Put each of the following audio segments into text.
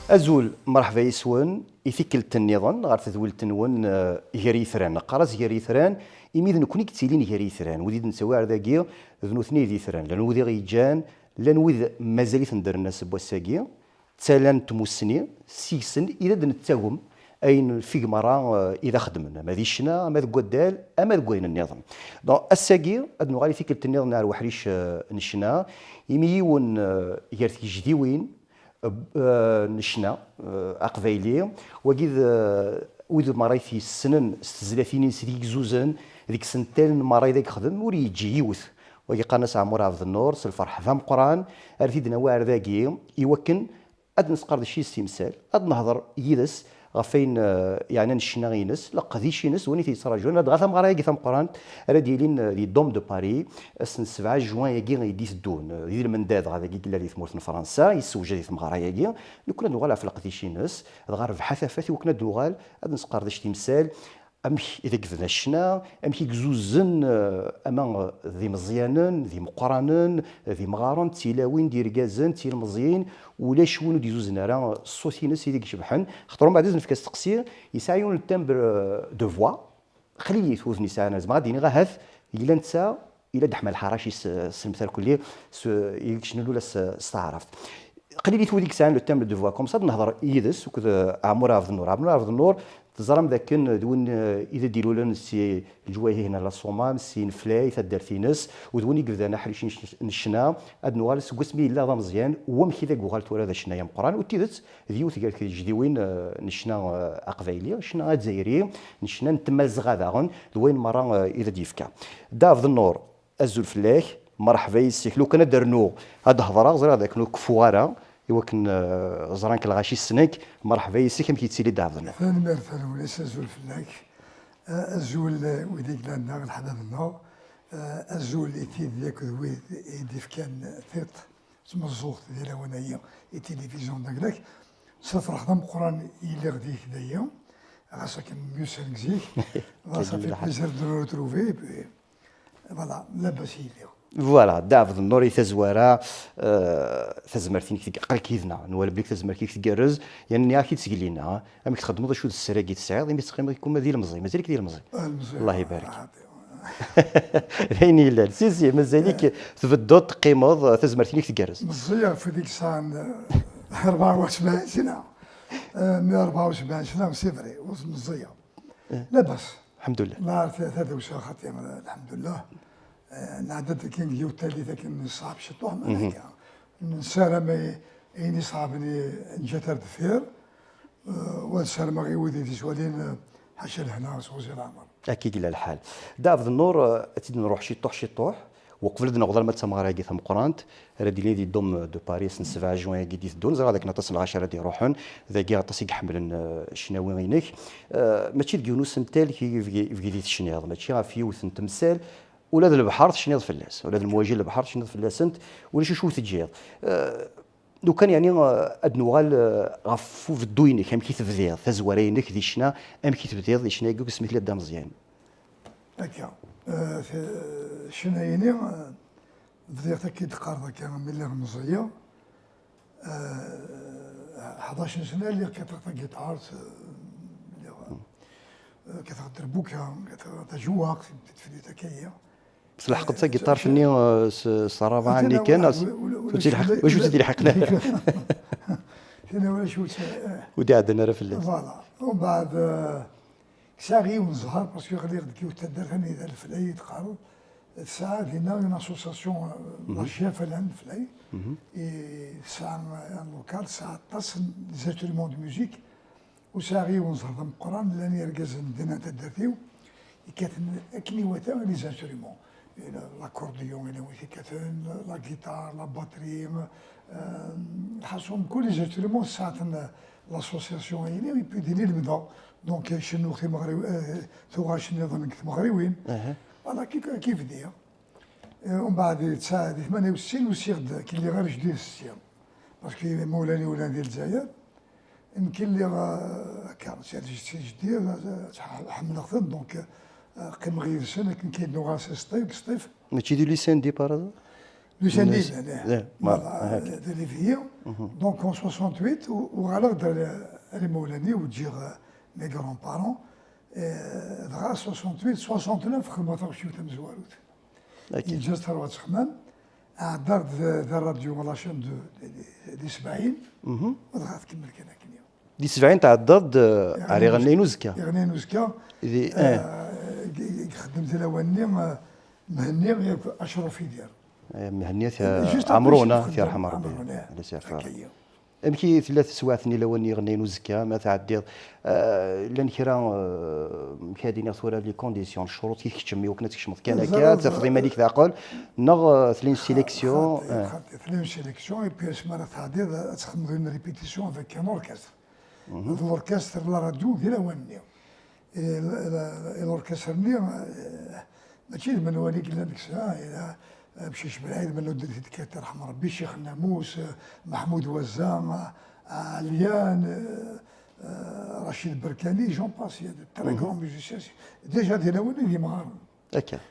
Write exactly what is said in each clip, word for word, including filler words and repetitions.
Azul, mreḥba yes-wen i tikkelt nniḍen ɣer tedwilt-nwen, eh, Gar Yitran. Neqqar-as Gar Yitran imi d nekkni i yettilin gar yitran. Wid i d-nettawi ar dagi d nutni i d itran. Llan wid i ɣ-yeǧǧan, llan wid mazal-iten ddren ass n wass-agi, ttalan n tmussni, seg-sen i d ad nettagem ayen fig merra, eh, i d axedmen, ama di ccna, ama deg waddal, ama deg wayen nniḍen. Donc, ass-agi, ad nuɣal i tikkelt nniḍen ar weḥric, eh, n ccna, imi yiwen, eh, gar tgejdiwin, eh, eh, n ccna, eh, aqbayli, wagi d, eh, wid merra i t-yessnen s tezlatin-ines d yigzuzen, deg isental merra i d ak-xdem, ur yeǧǧi yiwet. Wagi qqaren-as Ɛmur Ɛebdennur, s lferḥ d ameqqran, ar t-id-nawi ar dagi, i wakken ad nesqerdec yis timsal, ad nehder yid-s ɣef wayen, eh, yeɛnan ccna-ines, leqdic-ines, win i t-yettraǧun, ladɣa tameɣra-agi tameqqrant ara d-yilin, eh, di Dôme de Paris, ass n sebɛa juin-agi i d-iteddun, eh, di lmendad ɣer dagi i yella di tmurt n Fransa, yessewjad i tmeɣra-agi. Nekkni ad nuɣal ɣef leqdic-ines, dɣa rrbeḥ a tafat i wakken ad nuɣal ad nesqerdec timsal, amek i d-ak-bdan ccna, amek i gzuzen, eh, ama d imeẓyanen, d imeqqranen, d imɣaren, d tilawin, d irgazen, d tilmeẓyin, ulac win ur d-izuzen ara ṣṣut-ines i d-icebḥen. Xaṭer umbeɛd ad nefk asteqsi, yesɛa yiwen n timbre, eh, de voix, qlilit wid n-yesɛan, zemreɣ ad d-iniɣ ahat yella netta, yella Dda Ḥmed Lḥarac, s, s lemtal kulli, s, i yecnan ula s, s taɛrabt. Qlilit wid i yesɛan le timbre de voix comme ça, ad nehder yid-s akked, eh, Ɛmur Ɛebdennur. Ɛmur Ɛebdennur, teẓram dakken d win, eh, i d ilulen si leǧwayeh-ina n la Somme, si Neflay, taddart-ines, u d win i yebdan aḥric n c-, n ccna, ad nuɣal seg wasmi yella d ameẓyan, u wamek i d ak-uɣal tura d acennay ameqqran, u d tidet, d yiwet gar tgejdiwin, eh, n ccna, eh, aqbayli, ccna azzayri, n ccna n tmazɣa daɣen, d wayen merra, eh, i d ad d-yefka. Dda Ɛebdennur, azul fell-ak, merḥba yes-k. Lukan ad d-rnuɣ, ad d-hedreɣ, ẓriɣ dakken ur keffuɣ ara, i wakken, eh, ẓran-k lɣaci ssnen-k. Merḥba yes-k, amek yettili Dda Ɛebdennur? Tanemmirt a Lewnis, azul fell-ak. Eh, azul, eh, wid i yellan daɣ leḥbab-nneɣ. Eh, azul i tid akked wid i d-ifkan tiṭ s tmeẓẓuɣt di lawan-agi i tilifizyu n Dagnak. S lferḥ d ameqqran i lliɣ deg-k dayi, ɣas akken myussan deg zik. Voilà, ça fait plaisir de nous retrouver, et puis, voilà, labas i lliɣ. Voilà, Dda Ɛebdennur i tazwara, eh, tazmert-inek tg-, aql-ik yid-neɣ, nwala belli tazmert-ik tgerrez, yani nniɣ-ak-id seg llinna, amek txeddmeḍ, acu d sser-agi tesɛiḍ, imi tettqimiḍ kumma d ilemẓi, mazal-ik d ilemẓi. Ah, ilemẓi. Allah ibarek. Ah, D ayen yellan. Si, si, mazal-ik tbedduḍ, teqqimeḍ, tazmert-inek tgerrez. Meẓẓiyeɣ ɣef wid i yesɛan, eh, rebɛa u sebɛin sna. Eh, mi rebɛa u sebɛin sna, c'est vrai, ur meẓẓiyeɣ. Eh. Labas. Lḥemdullah. La, ta-, tadawsa xaṭi, lḥemdullah. Eh, nɛedda-d akken deg yiwet tallit akken ṣṣɛeb ciṭuḥ, ma akka. Nessaram ay-, ayen iṣɛaben i nǧat ar deffir. Eh, wa ad sarmeɣ i wid i d-ittwalin, eh, ḥaca lehna s uzi leɛmer. Akka i yella lḥal. Dda Ɛebdennur, eh, ad tt-id-nruḥ ciṭuḥ, ciṭuḥ, uqbel ad d-naweḍ arma d tameɣra-agi tameqqrant, ara d-ilin di Dôme de Paris ass n sebɛa juin-agi d-iteddun. Ẓriɣ dakken aṭas n lɣaci ara d-iruḥen, dagi aṭas i iḥemmlen, eh, ccnawi-inek. Eh, mačči deg yiwen usentel i bgi, bgi di tecniḍ, mačči ɣef yiwet n temsal, ula d lebḥer tecniḍ fell-as, ula d lemwaji n lebḥer tecniḍ fell-asent, ulac acu ur teǧǧiḍ. Eh, Lukan, yeɛni, eh, ad nuɣal, eh, ɣef ubeddu-inek, amek i tebdiḍ, tazwara-inek di ccna, amek i tebdiḍ di ccna-agi, deg wasmi tella Dda Meẓyan? Akka, eh, t-, ccna-ini, eh, bdiɣ-t akka i d-qqareḍ akka, mi lliɣ meẓẓiyeɣ. Eh, ḥdac n sna lliɣ kkateɣ tagiṭart, eh, lliɣ, eh, kkateɣ derbuka, kkateɣ tajewwaqt, teflita akka-yi. Tleḥqeḍ tagiṭart-nni, eh, s, s ṛṛabɛa-nni kan, ur tt-ilḥeq, ur tt-ilḥiqen ara. Tin ulac ur tt-, eh. Ur d-iɛeddan ara fell-as. Voilà. Umbeɛd, eh, sɛiɣ yiwen zzher, parce que ɣliɣ deg yiwet taddart anida Leflay i d-qqareḍ. Tesɛa dinna une association, eh, la G F L N Leflay. I tesɛa, eh, un local, tesɛa aṭas n les instruments de musique. U sɛiɣ yiwen ẓer d ameqqran, llan yergazen dinna n taddart-iw, yekkaten akken iwata les instruments. L'accordéon, yella win yekkaten, la guitare, la batterie, euh, lḥaṣun, mkul les instruments tesɛa-ten l'association-agi, et puis din i lemdeɣ. Donc, cennuɣ timeɣriw-, euh, tuɣac nniḍen deg tmeɣriwin. Voilà, kif, kif bdiɣ. Eh, umbeɛd, di tesɛa, di tmanya u settin, usiɣ-d, akken lliɣ ar jeddi-s sya. Parce que imawlan-iw llan di Lezzayer. Nekk lliɣ, eh, akka, si jeddi, eh, ḥemmleɣ-ten, donc, eh, qqimeɣ yid-sen, akken kan nuɣal si Sṭif, Sṭif. Mačči du lycée n Di par hasard? Lucien Diman, eh. Voilà, d Livier. Donc en soixante-huit, uɣaleɣ-d ar imawlan-iw, ǧǧiɣ mes grands-parents. Dɣa soixante-huit, soixante-neuf xedmeɣ taɣect-iw tamezwarut. Yeǧǧa-tt terwa ttexmam. Ɛeddaɣ-d d rradyu la chaîne de, di sebɛin, dɣa tkemmel kan akken. Di sebɛin tɛeddaḍ-d ar iɣennayen uzekka. Iɣennayen uzekka. Ixeddem di lawan-nni Mhenni Acruf Idir. Mhenni Ɛemrun, ad t-yerḥem Rebbi. Amek i tella teswiɛt-nni lawan n yiɣennayen uzekka, ma tɛeddiḍ, llan kra, amek ad iniɣ tura, les conditions, ccuruṭ i tkeččem i wakken ad tkecmeḍ kan akka, ad tafeḍ iman-ik d aɛqel, neɣ tella une sélection? Tella une sélection, et puis asmi ara tɛeddiḍ ad txedmeḍ une répétition avec un orchestre. D l'orchestre n la radio di lawan-nni. Et l'orchestre-nni, mačči d menwala i yellan deg-s, ah, yella Mcic Belɛid, Mennu Ddinet, ad t-yerḥem Rebbi, Ccix Namus, Meḥmud Wazza, Ɛelyan, Racid Berkani, j'en passe, il y a de très grands musiciens. Déjà di lawan-nni d imɣaren.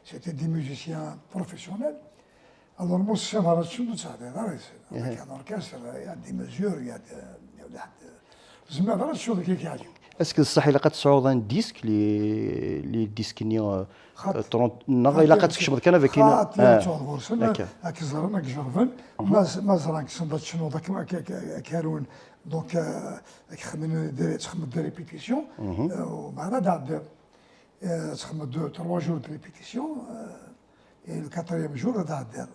C'était des musiciens professionnels. Alors, Musa Semhar ad tcennuḍ, ur tesɛeddayeḍ ara yes-sen. Avec un orchestre, il y a des mesures, il y a de, il y a de, tzemreḍ ara tecnuḍ akken i k-yeɛǧeb. Est-ce que d ṣṣeḥ ilaq ad tesɛuḍ un disque, les, les disques-nni, neɣ ilaq ad tkecmeḍ kan avec une... Xaṭi ad tesɛuḍ ɣur-sen, ad k-ẓren, ad k-jerrben. Ma ẓran ssneḍ ad tecnuḍ, ad k-arun. Donc, ad k-xedmen des répétitions. Ubeɛd ad tɛeddiḍ. Txedmeḍ deux, trois jours de répétition, et le quatrième jour ad tɛeddiḍ.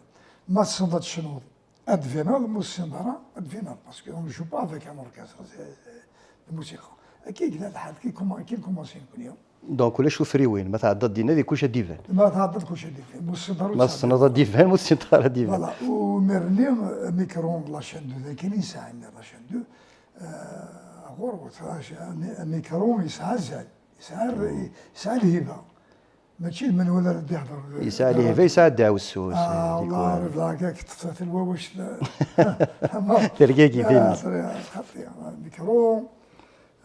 Ma tessneḍ ad tecnuḍ, ad d-tbineḍ, ma ur tessineḍ ara, ad d-tbineḍ, parce que on ne joue pas avec un orchestre, c'est, c'est de musique. Akka i yella lḥal, akken i nkumaṣi nekni. Donc ulac tufriwin, ma tɛeddaḍ dinna di kullec ad d-iban. Ma tɛeddaḍ kullec ad d-iban, ma ur tessineḍ ara. Ma tessneḍ ad d-iban, ma ur tessineḍ ara ad d-iban. Voilà, u imir-nni, amikru, la chaîne deux, d akken i nesɛa la chaîne deux, ɣur-wet, amikru yesɛa azal. Yesɛa, yesɛa lhiba. Mačči d menwala ara d-ihder. Yesɛa lhiba, yesɛa ddeɛwessu. Ah, Allah, ribla akka, teṭṭef talwa wac. Tergagi din. Xaṭi, amikru,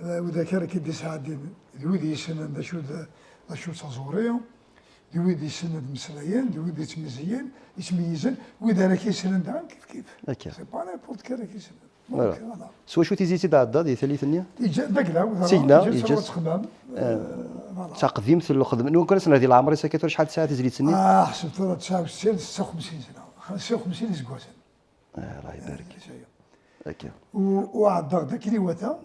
widak ara k-id-isɛeddin, d wid yessnen d acu d, d acu d taẓuri, d wid yessnen ad mmeslayen, d wid yettmizziyen, yettmeyyizen, wid ara k-yessnen daɣen kif kif. Akka. C'est pas n'importe qui ara k-yessnen. Voilà. S wacu tizit i d-tɛeddaḍ di tallit-nni? Yeǧǧa-d d aglaw, d aglaw, yeǧǧa-d yeǧǧa-d. Taqdimt, taqdimt n lxedma. Nwen kan ad s-nerr di leɛmer-is akka tura, acḥal tesɛa tezlit-nni? Ah, ḥseb tura tesɛa u settin, setta u xemsin sena. Xemsa u xemsin iseggasen. Allah ibarek. Akka. U, u ɛeddaɣ-d akken iwata.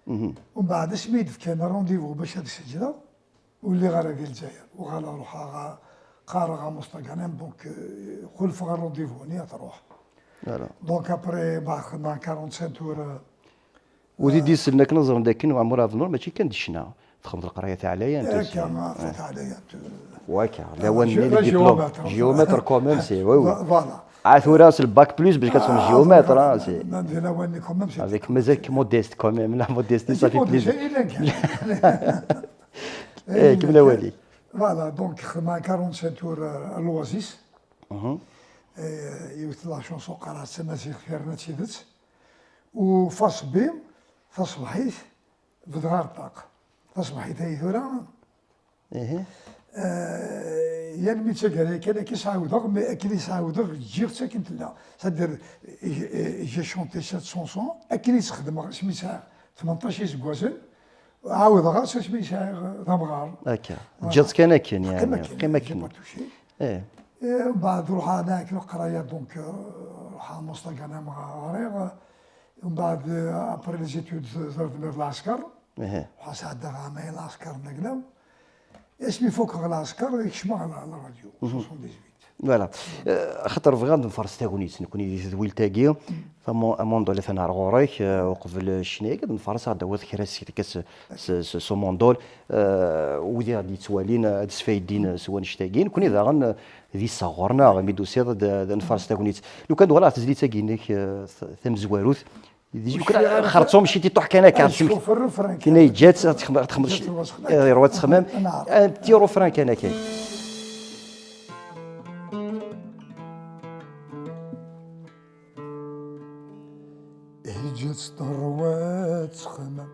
Umbeɛd asmi i d-fkan rendez-vous bac ad seǧleɣ, ur lliɣ ara di Lezzayer. Uɣaleɣ ruḥeɣ ɣa-, qqareɣ ɣer Mostaganem, donc, euh, xulfeɣ rendez-vous-nni ad truḥ. Voilà. Donc après, bah, xedmeɣ quarante-cinq tours, euh, wid i d-yeslen akken ad ẓren d akken Ɛemmur Ɛebdennur mačči kan d ccna, txedmeḍ leqraya taɛlayant aussi. Akka, taɛlayant, euh, wakka, la lawan-nni la diplôme, géomètre, géomètre quand même, c'est, oui, oui. Voilà. Ah, tura s le bac plus, bac ad txedmeḍ géomètre, ah, c'est. Di lawan-nni quand même, c'est avec, mazal-k modeste quand même, la modestie, ça fait plaisir. Eh, kemmel awal-ik. Voilà, donc, xedmeɣ quarante-cinq tours, euh, à l'Oasis. Eh, yiwet la chanson qqareɣ s tamaziɣt, yerna d tidet. U phase B, taṣebḥit, bedreɣ ṭṭaq. Taṣebḥit-ayi tura, eh, yal mi d taggara kan akken i s-ɛawdeɣ, mais akken i s-ɛawdeɣ, ǧǧiɣ-tt akken tella. C'est-à-dire, j'ai chanté cette chanson, akken i tt-xedmeɣ, asmi sɛiɣ tmenṭac iseggasen, ɛawdeɣ-as asmi sɛiɣ d amɣar. Akka. Voilà. Ǧǧiɣ-tt kan akken, yeɛni, teqqim akken. Teqqim akken. J'ai pas touché. Eh. Eh, mbeɛd ruḥeɣ nɛek leqraya, donc, euh, ruḥeɣ Mostaganem ɣriɣ. Mbeɛd, euh, après les études, ẓriɣ d lɛesker. Ruḥeɣ sɛeddaɣ ɛamayen lɛesker n Aglaw. Asmi fukeɣ lɛesker, kecmeɣ ɣer la radio, soixante-dix-huit. Voilà. Euh, axaṭer bɣiɣ ad nfaṛes tagnit, nekni di tedwilt-agi, Amundul atan ar ɣur-k, euh, uqbel ccna-agi, ad nfaṛes, ad d-tawiḍ kra s, s, s, s Amundul, euh, wid i ɣ-d-yettwalin, euh, ad sfaydin, euh, s wannect-agi. Nekni daɣen, euh, d iseɣ ɣur-neɣ, imi d-tusiḍ ad, ad nfaṛes tagnit. Lukan d-uɣaleɣ tezlit-agi-inek, euh, t-, tamezwarut, xerṣum ciṭiṭuḥ kan akka, ad txedmeḍ, kina yeǧǧa-tt, ad txedmeḍ, ad txedmeḍ, ad txedmeḍ. Un petit refrain kan akka. Yeǧǧa-tt terwa ttxemmim,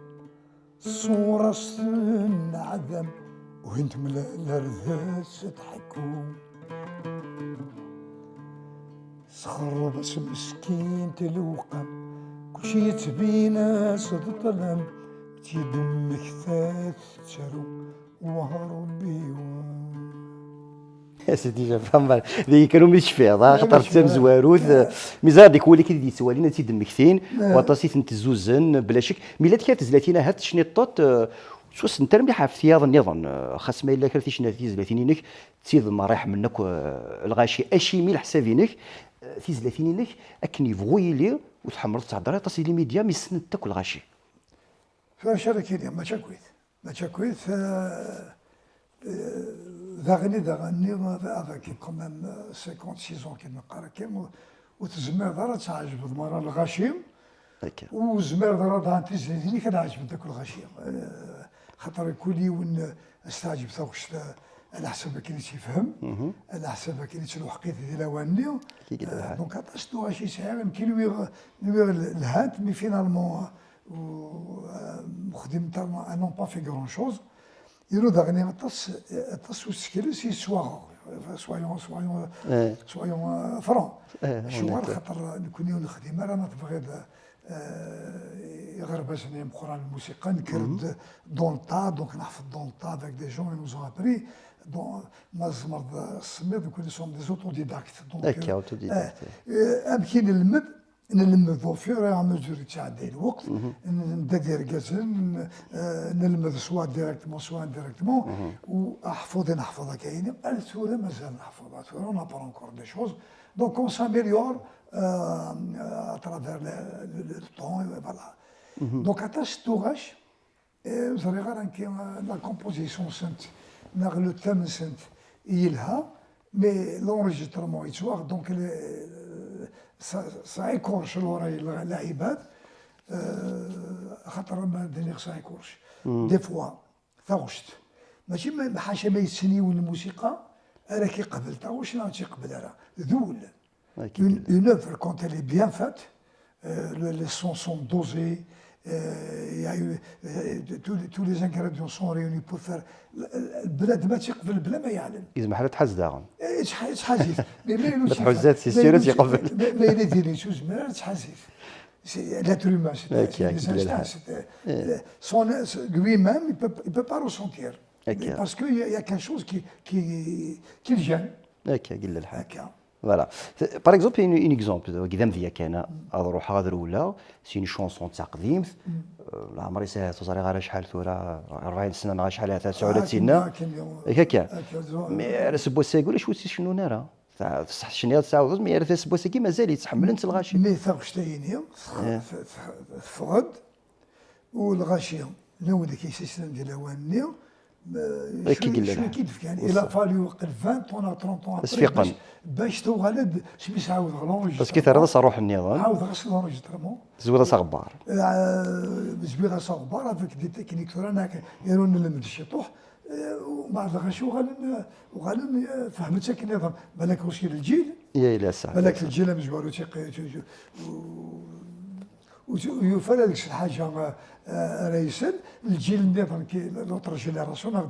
ṣṣura-s tenneɛdam, win temlal ar deg-s tḥekku. Txerreb-as meskint lewqam, kulci yettbin-as d ṭṭlam, tt-id-mmektat tettaru, wah Rebbi wah. Sidi Jafar, deg kan umi tecfiḍ, ah, xaṭer d tamezwarut, mi ẓriɣ dik wali-k i d-yettwalin ad tt-id-mmektin, waṭas i tent-tezzuzen, bla ccek. Mi llant kra tezlatin ahat tecniḍ-tent, eh, ttwassnent armi ɣef tiyaḍ nniḍen, eh, xas ma yella kra ticna tizlatin-inek, d tid merra iḥemmlen akk, eh, lɣaci. Acimi leḥsab-inek, eh, tizlatin-inek akken yebɣu yili, ur tḥemmleḍ ad thedreḍ aṭas i limidya, mi ssnent akk lɣaci? Tura acu ara k-iniɣ, mačči akkit. Mačči akkit, eh, eh, daɣen i daɣen-nni, avec quand même, eh, cinquante-six ans ki d-neqqar akka, ur, ur tezmireḍ ara ad tɛejbeḍ merra lɣaci, ur tezmireḍ ara daɣen tizlatin-ik ad ɛejbent akk lɣaci. Eh, xaṭer kul yiwen, eh, ad s-teɛjeb taɣect, eh, ɛla ḥsab akken i tt-yefhem, ɛla ḥsab akken i tt-luḥqit di lawan-nni. Eh, donc aṭas n tuɣac i sɛiɣ, nekki nwiɣ, nwiɣ lhant, mais finalement, eh, ur, eh, xdiment, elles n'ont pas fait grand chose. Iru daɣen aṭas, aṭas usekles i swaɣeɣ. Soyons, soyons, soyons, euh, francs. Acuɣer? Xaṭer nekni ur nexdim ara, ma tebɣiḍ, euh, iɣerbazen imeqqranen n lmusiqa, nekker-d dans le tas, donc neḥfeḍ dans le tas avec des gens qui nous ont appris. Bon, ma tzemreḍ, euh, semmiḍ, nekni nous sommes des autodidactes. Donc, akka, euh, autodidacte, euh, amek i nelmed? Nlemmed au fur et à mesure yettɛedday lweqt, n-, nedda d irgazen, n-, eh, nlemmed soit directement, soit indirectement, u aḥfeḍ i neḥfeḍ akka yini, ar tura mazal neḥfeḍ, ar tura on apprend encore des choses. Donc on s'améliore, euh, à travers le, le, le temps, et voilà. Donc aṭas n tuɣac, Eh, ur ẓriɣ ara nekki, eh, la composition-nsent neɣ le thème-nsent yelha, mais l'enregistrement yettwaɣ, donc le, ça, ça écorche l'oreille, lɛibad, eh, xaṭer ma d-iniɣ ça écorche. Des fois, taɣect. Mačči ma, ḥaca ma yessen yiwen lmusiqa, ara k-iqbel taɣect neɣ ur tt-iqbel ara. D ul. Une, une œuvre, quand elle est bien faite, euh, le, les sons sont dosés, euh, il y a eu, euh, tous les, tous les ingrédients sont réunis pour faire. Bnadem ad tt-iqbel bla ma yeɛlem. Yezmer ad tḥaz daɣen. Eh, tḥaz-it. Mais ma tḥuzzat, c'est sûr ad tt-iqbel. Ma yella d-ini ur yezmir ara, tḥaz-it. C'est l'être humain, c'est, c'est des instincts, c'est, euh, son, lui-même, il peut, il peut pas ressentir. Parce qu'il y a, il y a quelque chose qui, qui, qui le gêne. Voilà. Par exemple, un, un exemple, wagi d amedya kan, ad ruḥeɣ ad rewleɣ, c'est une chanson d taqdimt, euh, leɛmer-is ahat ur ẓriɣ ara acḥal tura, rebɛin sna neɣ acḥal ahat, tesɛu la d-tinna. Akka. Mais ar aseggas-agi ulac ur tt-icennun ara. Ṣṣeḥ tcenniḍ, tɛawdeḍ, mais ar aseggas-agi mazal-itt ḥemmlen-tt lɣaci. Mais taɣect-ayini teffeɣ-d, u lɣaci, llan wid i k-yessisnen di lawan-nni, ma, akka i yella lḥal. Il a fallu vingt ans, trente ans après, bac, bac tuɣal-d, smi s-ɛawdeɣ l'enregistrement. Parce que terriḍ-as ṛṛuḥ nniḍen. Ɛawdeɣ-as l'enregistrement. Tezwiḍ-as aɣebbar. Eh, zwiɣ-as aɣebbar avec des techniques tura, nekk, iru nlemmed ciṭuḥ, eh, u mbeɛd lɣaci uɣalen, uɣalen, eh, fehmen-tt akken nniḍen. Balak aussi lǧil, balak lǧil amezwaru, ur yufi ara deg-s lḥaǧa, eh, ara isel. Lǧil nniḍen, ki, l'autre génération, neɣ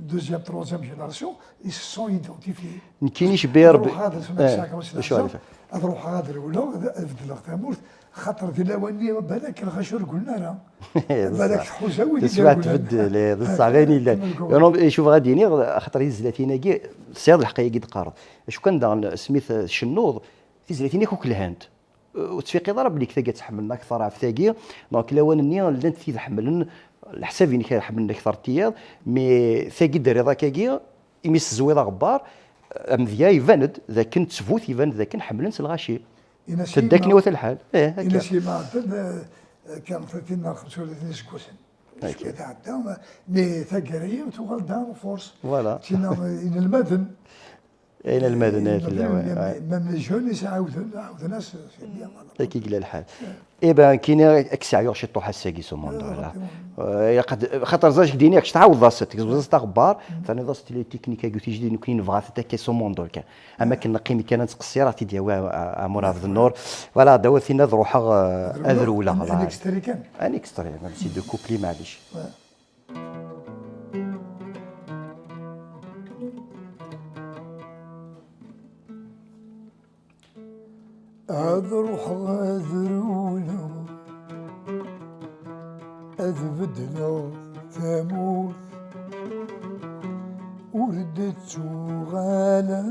deuxième, troisième génération, ils se sont identifiés. Nekkini cebbi Rebbi. Ad ruḥeɣ ad, eh, ad ruḥeɣ ad rewleɣ, ad, ad beddleɣ tamurt, xaṭer di lawan-nni, balak lɣaci ur gullen ara. Balak tḥuza wid i teswiɛt tbeddel, eh, d ṣṣeɛb ayen yellan. Icuf ɣad iniɣ, xaṭer tizlatin-agi, tesɛiḍ lḥeqq ayagi d-qqareḍ. Acu kan daɣen, asmi tcennuḍ, tizlatin-ik akk lhant. Ur tettfiqiḍ ara belli tagi ad tt-ḥemmlen akteṛ ɣef tagi, donc lawan-nni llant tid ḥemmlen, leḥsab-inek ad ḥemmlen akteṛ n tiyaḍ, mais tagi d-terriḍ akkagi, imi s-tezwiḍ aɣebbar, amedya iban-d d akken ttbut, iban-d d akken ḥemmlen-tt lɣaci. Tedda akken iwata lḥal. Ih, akka. Inas yemma Ɛebden, eh, kan tlatin neɣ xemsa u tlatin iseggasen. Cwiya tɛedda, mais taggara-yi tuɣal-d en force. Voilà. Tina, eh, inelmaden. Inelmaden, eh, tella, même, ouais, même les jeunes, is-, ɛawden, ɛawden-as, c'est bien, voilà. Akka i yella lḥal. Eh ben, kini ad k-sɛyuɣ ciṭuḥ ass-agi s umundul, ah. Eh, ilaq ad, xaṭer ẓac k-d-iniɣ, kečč tɛawdeḍ-as, tegzmeḍ-as taɣebbar, terniḍ-as tili teknik-agi tijdid, nekni nebɣa-t akka s umundul kan. Am akken neqqim kan ad nettqessir, ad t-id-yawi a-, a-, Amur Ɛebd Nnur. Voilà, d awal tinna ad ruḥeɣ, eh, ad rewleɣ. Un extrait kan. Un extrait, même si deux couplets, maɛlic. Ouais. Ad ruḥeɣ ad rewleɣ, ad beddleɣ tamurt, ur d-ttuɣaleɣ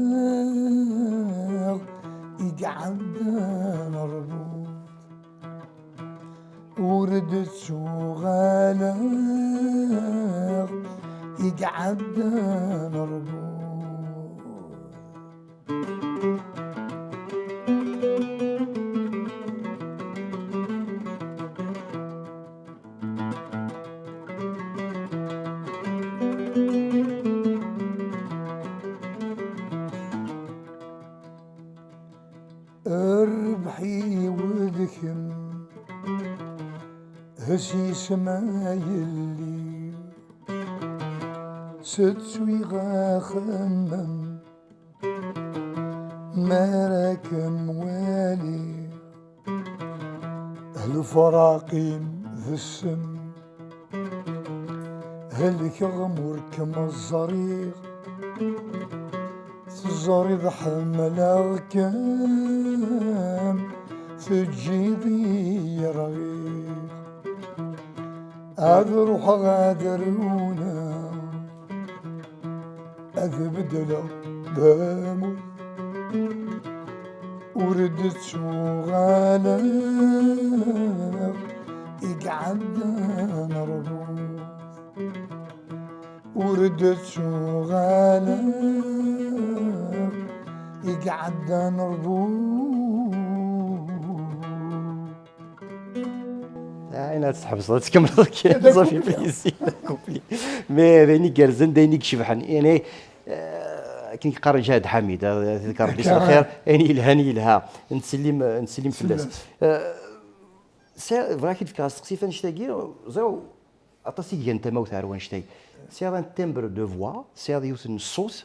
i iɛeddan rbut. Ur d-ttuɣaleɣ i iɛeddan rbut. Rrbeḥ-iw d kemm, s yisem a yelli, settu-yi axemmem, mi ara kem-waliɣ, lefraq-im d ssem, helkeɣ mi ur kem-ẓriɣ, teẓriḍ ḥemmleɣ-kem, teǧǧiḍ-iyi rɣiɣ. Ad ruḥeɣ ad rewleɣ, ad beddleɣ tamurt, ur d-ttuɣaleɣ i iɛeddan rbut. Ur d-ttuɣaleɣ i iɛeddan rbut. Ayen ad tḥebseḍ ad tkemmleḍ kan. Safi plaisir. Kupli. Mais d ayen igerrzen, d ayen i icebḥen, yani, akken i yeqqar Ǧahad Ḥamid, ad t-id-kkar Rebbi s lxir, ayen yelhan yelha. Nettsellim nettsellim fell-as. Sɛiɣ bɣiɣ ad k-id-fkeɣ asteqsi f annect-agi. Ẓriɣ aṭas i igan tamawt ar wannect-agi. Tesɛiḍ un timbre de voix, tesɛiḍ yiwet n ṣṣut,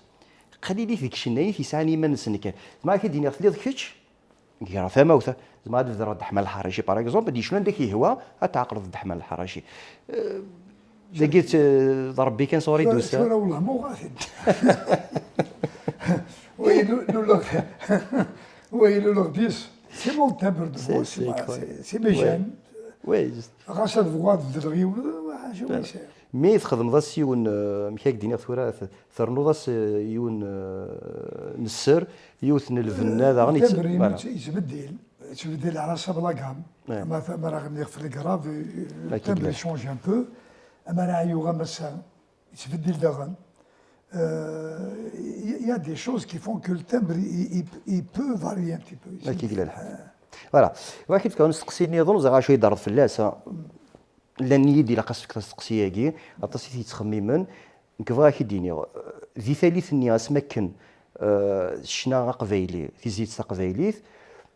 qlilit deg icennayen yesɛan iman-nsen kan. Zemreɣ ad k-id-iniɣ telliḍ kečč, greɣ tamawt, zemreɣ ad bedreɣ Dda Ḥman Lḥaraci, par exemple, ad yecnu anda k-yehwa, ad tɛeqleḍ Dda Ḥman Lḥaraci. Dagi d Rebbi kan sɣur i d-tusa. Tura wellah ma uɣaten. Wa iluleɣ, wa iluleɣ dis, c'est mon timbre de voix, c'est mes gènes. Ɣas ad bɣuɣ ad bedleɣ yiwen, ḥaca ur yesɛi. Mi txedmeḍ-as yiwen, amek ad k-d-iniɣ tura, ternuḍ-as yiwen n sser, yiwet n lbenna daɣen. Timbre yettbeddil, yettbeddil ɛla ḥsab la gamme. Ma ara ɣenniɣ f le grave, le timbre il change un peu. Ma ara ɛyuɣ am ass-a, yettbeddil daɣen. Il y a des choses qui font que le timbre il peut varier un petit peu. Akka i yella lḥal. Voilà. Bɣiɣ ad k-id-fkeɣ asteqsi nniḍen, ẓriɣ acu i d-terreḍ fell-as. Llan-iyi-d ilaq ad s-fkeɣ asteqsi-agi, aṭas i t-yettxemmimen. Nekk bɣiɣ ad k-id-iniɣ, di tallit-nni asmi akken ccna aqbayli, tizlit taqbaylit,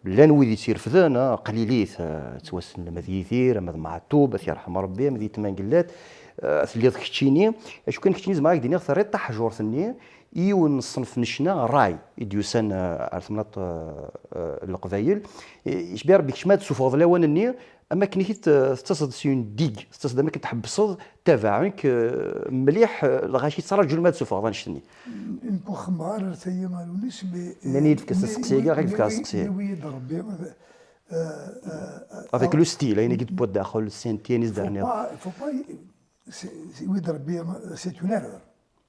llan wid i tt-irefden, qlilit, ttwassen ama d Yidir, ama d Meɛtub, ad t-yerḥem Rebbi, ama d Yetma n Gellat, telliḍ keččini, acu kan keččini zemreɣ ad k-d-iniɣ terriḍ taḥjurt-nni i yiwen n ṣṣenf n ccna ṛṛay i d-yusan ar temnaḍt n Leqbayel. Icbi Rebbi kečč ma ad d-tessufɣeḍ lawan-nni, am akken i t-tettaseḍ s une digue, tettaseḍ am akken tḥebbseḍ tabaɛen-k mliḥ, lɣaci ttraǧun ma ad d-tessufɣeḍ annect-nni. Nekk ur xemmeɣ ara ar tayi allen-is, mais. Nnan-iyi-d fk-as asteqsi-agi, ɣiɣ fk-as asteqsi-agi. Avec le style, ayen i d-tewwiḍ daxel, le sentier-nni s-d-terniḍ. Faut pas, c'est, c'est, oui, de Rabbi, c'est une erreur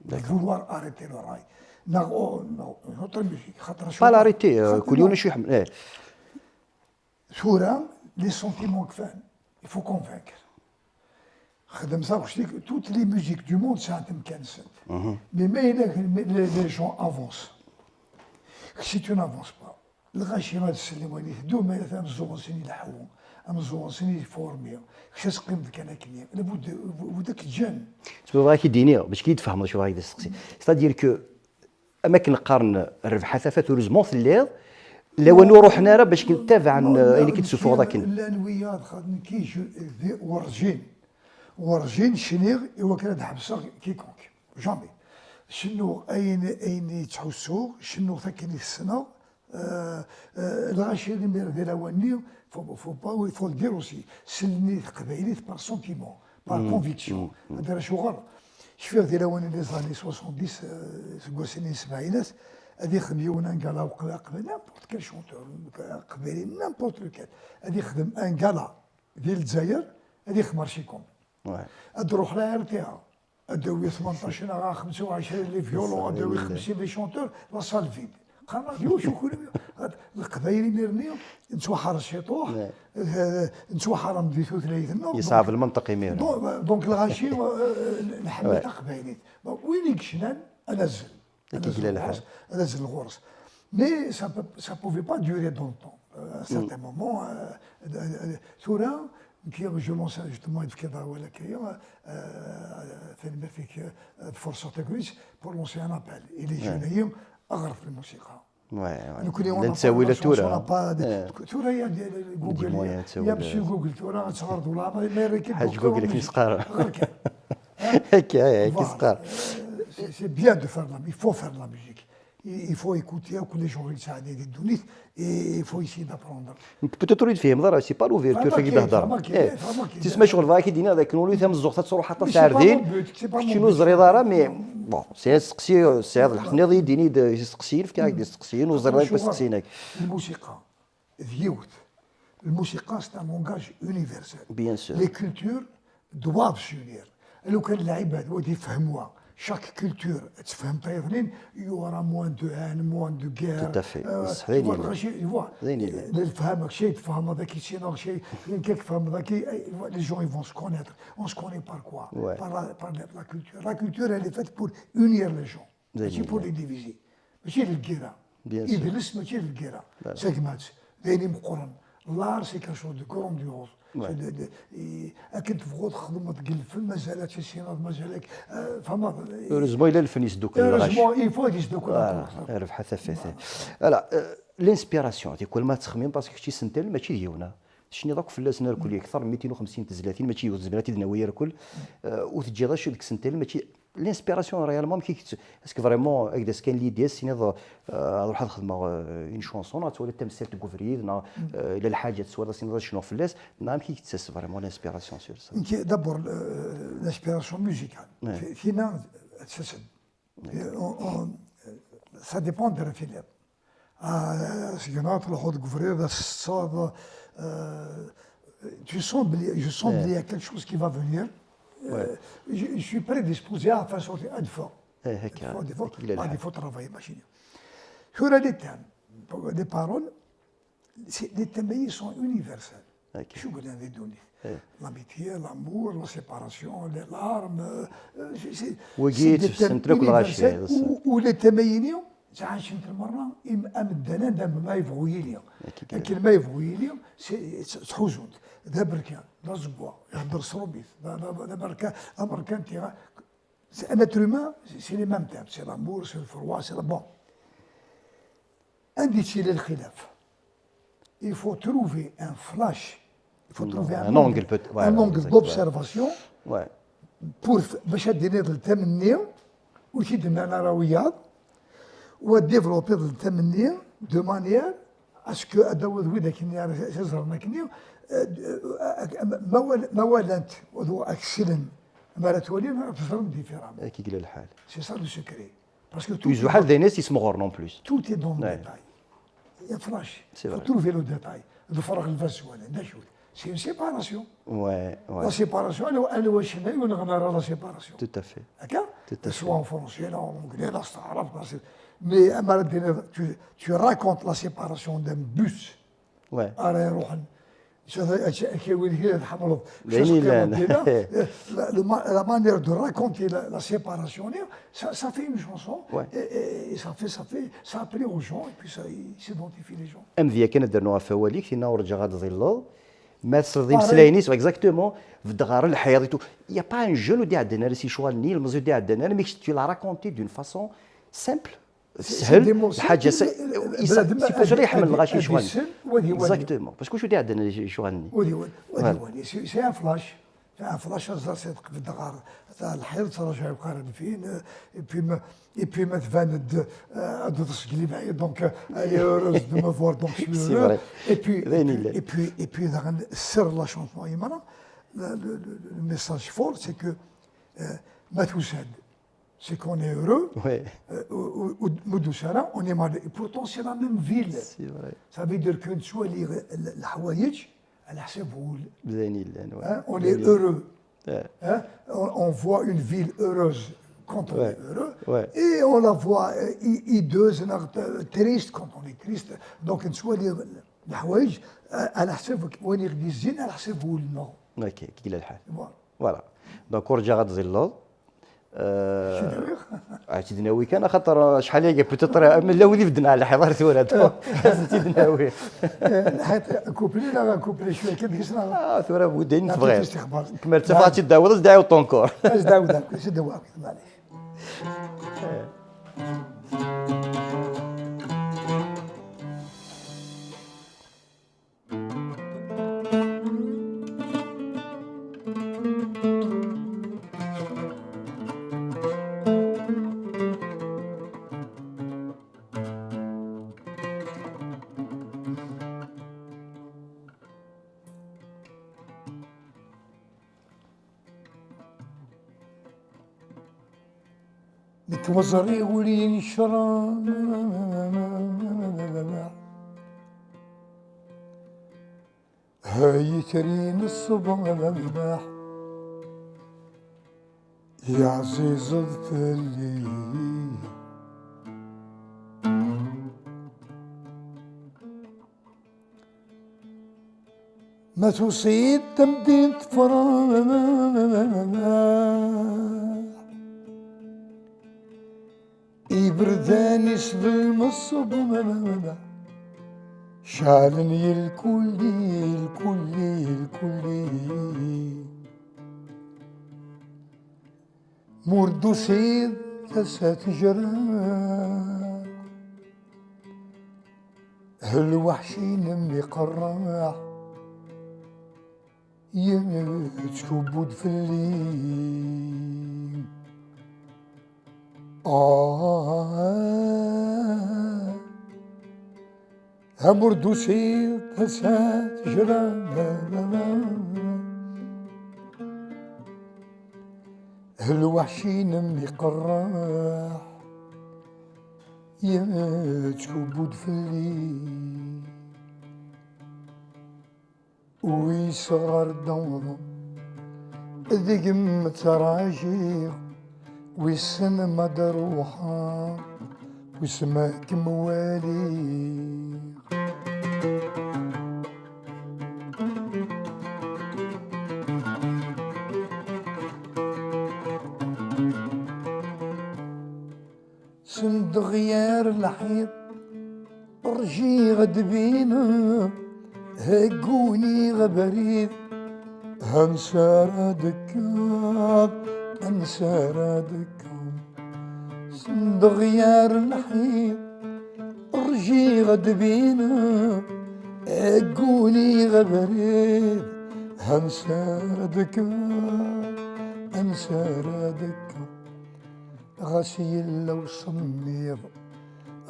de vouloir arrêter le rail. Neɣ, oh, non, une autre musique. Pas l'arrêter, kul yiwen acu iḥemmel. Tura, les sentiments kfan, il faut convaincre. Xdem taɣect-ik, toutes les musiques du monde sɛant amkan-nsent. Mais ma yella les gens avancent, kečč tu n'avances pas. Lɣaci ad sellen wayen iteddu, ma ameẓẓuɣ-nsen ileḥḥu, ameẓẓuɣ-nsen iformi, kečč ad teqqimeḍ kan akkenni, labud, labud ad k-ǧǧen. Tura bɣiɣ ad k-id-iniɣ, bac ad k-id-tfehmeḍ acu bɣiɣ ad k-d-asteqsi. C'est-à-dire que, am akken qqaren, rrbeḥ a tafat ur zmut telliḍ, lawan ur ruḥen ara bac ttabaɛen ayen i k-id-tessufɣeḍ akken. Llan wiyaḍ, nekki werǧin, werǧin cniɣ i wakken ad ḥebseɣ quiconque. Jamais. Cennuɣ ayen, ayen i ttḥussuɣ, cennuɣ-t akken i t-ssneɣ. Lɣaci imir di lawan-nni, faut, faut pas, il faut le dire aussi, sellen i teqbaylit par sentiment, par conviction. Ad d-rreɣ acuɣer. Cfiɣ di lawan-nni, les années soixante-dix, seg wass-nni n sebɛinat, Ad yexdem yiwen un gala aqbayli, n'importe quel chanteur aqbayli, n'importe lequel. Ad yexdem un gala di Lezzayer, ad yexdem archikom. Ouais. Ad ruḥ la R T A, ad d-awi tmenṭac neɣ xemsa u ɛecrin les violons, ad d-awi xemsin les chanteurs, la salle vide. Qqaren-aɣ-d, iwacu kunwi? Leqbayel imir-nni nettwaḥeṛṛ ciṭuḥ, nettwaḥeṛṛem di tutlayt-nneɣ. Yeṣɛeb lmenṭeq imir. Donc, donc lɣaci, euh, nḥemmel taqbaylit. Donc, win i yecnan, ad azzel. Ad azzel ɣur-s, ad azzel ɣur-s. Mais ça ne pouvait pas durer dans le temps. Euh, à un certain moment, euh, tura, nekk, je lance justement, yefka-d awal akka, euh, tanemmirt-ik, euh, tfurṣeḍ akk-is pour lancer un appel. Et les jeunes-agi, ɣret lmusiqa. Nekkni on n'a pas la chance, on n'a pas de, tura ya Google, ya monsieur Google, tura ad teɣreḍ wala ma yerra-k-id Google, akken i s-qqaren. Ɣer kan. Akka, akken i s-qqaren. C'est bien de faire de la, il faut faire de la musique. Il faut écouter akk les gens i yesɛan di ddunit, et il faut essayer d'apprendre. Peut-être ur yi-tefhimeḍ ara, c'est pas l'ouverture, fagi d-hedreɣ. Tisma ccɣel bɣiɣ ad k-id-iniɣ dakken ula d tameẓẓuɣt ad truḥ aṭas ar din, keččini ur teẓriḍ ara, mais bon, c'est un steqsi, tesɛiḍ lḥeqq-nniḍ i yi-d-ini-d isteqsiyen, fkiɣ-ak-d isteqsiyen, ur ẓriɣ akk isteqsiyen-agi. Lmusiqa d yiwet. Lmusiqa, c'est un langage universel. Bien sûr. Les cultures doivent s'unir. Lukan lɛibad wa ad yefhem wa, chaque culture ad tefhem tayeḍnin, il y aura moins de haine, moins de guerre. Tout à fait. Lefhama, kečč ad tfehmeḍ, kečč ad tfehmeḍ, les gens ils vont se connaître. On se connaît par quoi ? Par la, par la culture. La culture, elle est faite pour unir les gens. Mačči pour les diviser. Mačči d lgirra. Idles mačči d lgirra. D tagmat. D ayen imeqqren. L'art, c'est quelque chose de grandiose. Akken tebɣuḍ txedmeḍ deg lfen, mazal ad tissineḍ, mazal ad tfehmeḍ. Heureusement yella lfen yesdukkel lɣaci. Heureusement, il faut ad yesdukkel. Voilà, rbeḥ a tafat. Voilà, l'inspiration, tikwal ma tettxemmim, parce que kečč isental mačči d yiwen. Tecniḍ akk fell-asen irkelli, akteṛ n mitin u xemsin tezlatin, mačči yiwet tezmert i d-nawi irkel, ur teǧǧiḍ acu deg isental, mačči l'inspiration réellement, amek i k-, est-ce que vraiment ak-d-as kan l'idée, ad tiniḍ, euh, ad ruḥeɣ ad xedmeɣ, euh, une chanson, neɣ ad twaliḍ tamsalt deg ubrid, neɣ, euh, yella lḥaǧa ad teswiḍ ad tiniḍ ad cnuɣ fell-as, neɣ amek i k-d-tettas vraiment l'inspiration sur ça ? D'abord, l'inspiration musicale. Tina, ad d-tas-d. Ça dépend d ara tiliḍ. Seg-neɣ truḥeḍ deg ubrid, ad tesseḍ, tu sens belli, je sens belli il y a quelque chose qui va venir. Je suis prédisposé à faire sortir, ad ffeɣ. Ad ffeɣ, ad ffeɣ, ad ffeɣ travailler, machin. Tura les thèmes, les paroles, les thèmes sont universels. Acu yellan di ddunit? L'amitié, l'amour, la séparation, les larmes. Wigi ttefsen-ten akk lɣaci. U les thèmes-agi ttɛicen-ten merra ameddan anda ma yebɣu yili. Akken ma yebɣu yili, ttḥuzun-t. D aberkan, d azeggaɣ, ihedder s rrubit, d amerkanti. C'est un être humain, c'est les mêmes thèmes, c'est l'amour, c'est le froid, c'est le bon. Anda i d-yella lxilaf? Il faut trouver un flash, il faut trouver un angle d'observation pour, bac ad d-tiniḍ le thème-nni ur t-id-nnan ara wiyaḍ, u ad développiḍ le thème-nni de manière à ce que ad d-tawiḍ widak-nni ara t-iẓren akkenni, ma walan-t, ad ak-slen, mi ara t-walin ad t-ẓren différemment. Akken i yella lḥal. C'est ça le secret. Parce que tout est dans, non plus. Tout est dans le détail. Il y a flash. Il faut trouver le détail. Ḍefreɣ lbaz s wallen, d acu-t? C'est une séparation. Ouais, ouais. La séparation, anwa ccna ur neɣni ara la séparation? Tout à fait. Akka? Tout à fait. Soit en français, là, en anglais, là, c'est arabe, là, c'est... Mais à un moment donné, tu, tu racontes la séparation d'un bus. Ouais. Ara iruḥen. La manière de raconter la, la séparation, ça, ça fait une chanson, ouais. Et, et ça fait, ça fait, ça plaît aux gens, et puis ça, ils s'identifient les gens. Amedya kan ad d-rnuɣ ɣef wawal-ik, tinna urǧaɣ ad d-tḍilleḍ. Ma tesleḍ imeslayen-is, exactement, beddeɣ ɣer lḥiḍ et tout. Il y a pas un jeune ur d-iɛeddan ara si lecɣal-nni, ilmeẓi ur d-iɛeddan ara, mais tu l'as raconté d'une façon simple. Teshel lḥaǧa, c'est pour ça iḥemmel lɣaci lecɣal. Exactement, parce que ur d-iɛeddan lecɣal-nni. C'est un flash. Flash, c'est lḥiḍ, ttṛajuɣ akk ara d-fin, et puis ma, et puis ma tban-d ad teḍs deg lebɛid, donc elle est heureuse de me voir, donc je suis heureux. Et puis, et puis, et puis daɣen sser la chanson, le message fort, c'est que ma tusa-d C'est qu'on est heureux. Ouais, Euh, au, au, au bout de ça, on est malheureux. Et pourtant, c'est la même ville. C'est vrai. Ça veut dire que tu as les, les, les حوايج على حسب هو ال- Bzayni llan, ouais. Hein, on est heureux. Ouais. Hein. On, on voit une ville heureuse quand on Ouais. Est heureux. Ouais. Et on la voit euh, hi- hideuse, euh, triste quand on est triste. Donc, tu as les, les حوايج, euh, على حسب وين يغدي الزين, على حسب هو النوع. Ok, كي الحال. Voilà. Voilà. Donc, ورجع غتزلط. آه، عاد تدناوي كان خاطر شحال هي بوتيتر من الاول بدنا على حوار ثوره. تدناوي. حيت كوبلي لا كوبلي شويه كيف قلنا. اه، ثوره بودين نعطيك صغير. استخبار. كمل تفاتي داوض داو طونكور. اش داود هاك اش داود هاك معليش. Nekk weẓri ur yencreɛ. Ha yitri n ṣṣbeḥ, yeɛzizeḍ fell-i. Ma tusiḍ tamdint tefreḥ, iberdan-is d lmeṣṣbeḥ, ceɛlen yelkulli, yelkulli, yelkulli. Ma ur d-tusiḍ tasa tejreḥ, lweḥc-inem iqerreḥ, yettkubbu-d fell-i. Ah, ma ur d-tusiḍ tasa tejreḥ, lweḥc-inem iqerreḥ, yettkubbu-d fell-i. Wis ɣer d-awḍeɣ, deg-m ttrajiɣ, wissen ma d-ruḥeɣ, wissen ma kem-waliɣ. Sendeɣ yar lḥiḍ, rjiɣ ad d-bineɣ, hegguniɣ abrid, ansa ara d-tekkeḍ, ansa ara d-tekkeḍ. Sendeɣ yar lḥiḍ, rjiɣ ad d-bineɣ, hegguniɣ abrid, ansa ara d-tekkeḍ, ansa ara d-tekkeḍ. Ɣas yella usemmiḍ,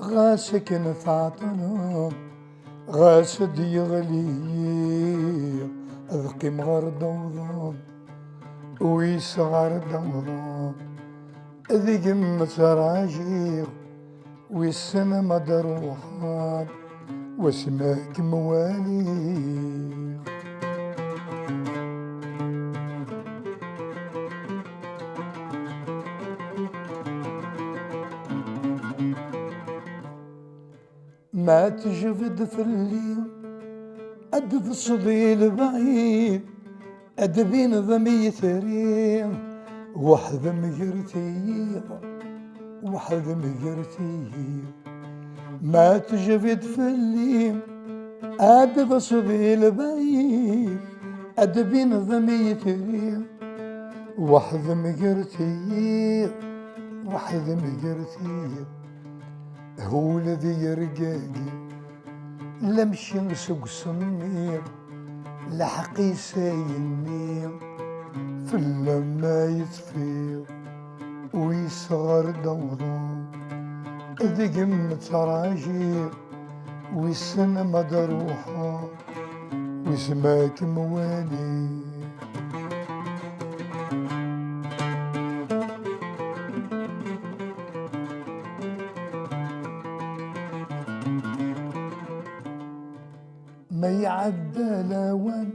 ɣas akken tɛeṭṭleḍ, ɣas ad d-yeɣli yiḍ, ad qqimeɣ ɣer d-awḍeḍ, wis ɣer d-awḍeḍ, deg-m ttrajiɣ, wissen ma d-ruḥeḍ, wasmi ad kem-waliɣ. Ma tejbed fell-i, ad d-teṣṣeḍ i lebɛid, ad d-bineḍ am yitri, weḥd-m gar tiyiḍ, weḥd-m gar tiyiḍ. Ma tejbed fell-i, ad d-teṣṣeḍ i lebɛid, ad d-bineḍ am yitri, weḥd-m gar tiyiḍ, weḥd-m gar tiyiḍ. Hul di yergagi, lamci seg usemmiḍ, lḥeqq-is ayenni, fell-am ma yettfiḍ, wis ɣer d-awḍeḍ, deg-m ttrajiɣ, wissen ma d-ruḥeḍ, wissen ma kem-waliɣ. Iɛedda lawan,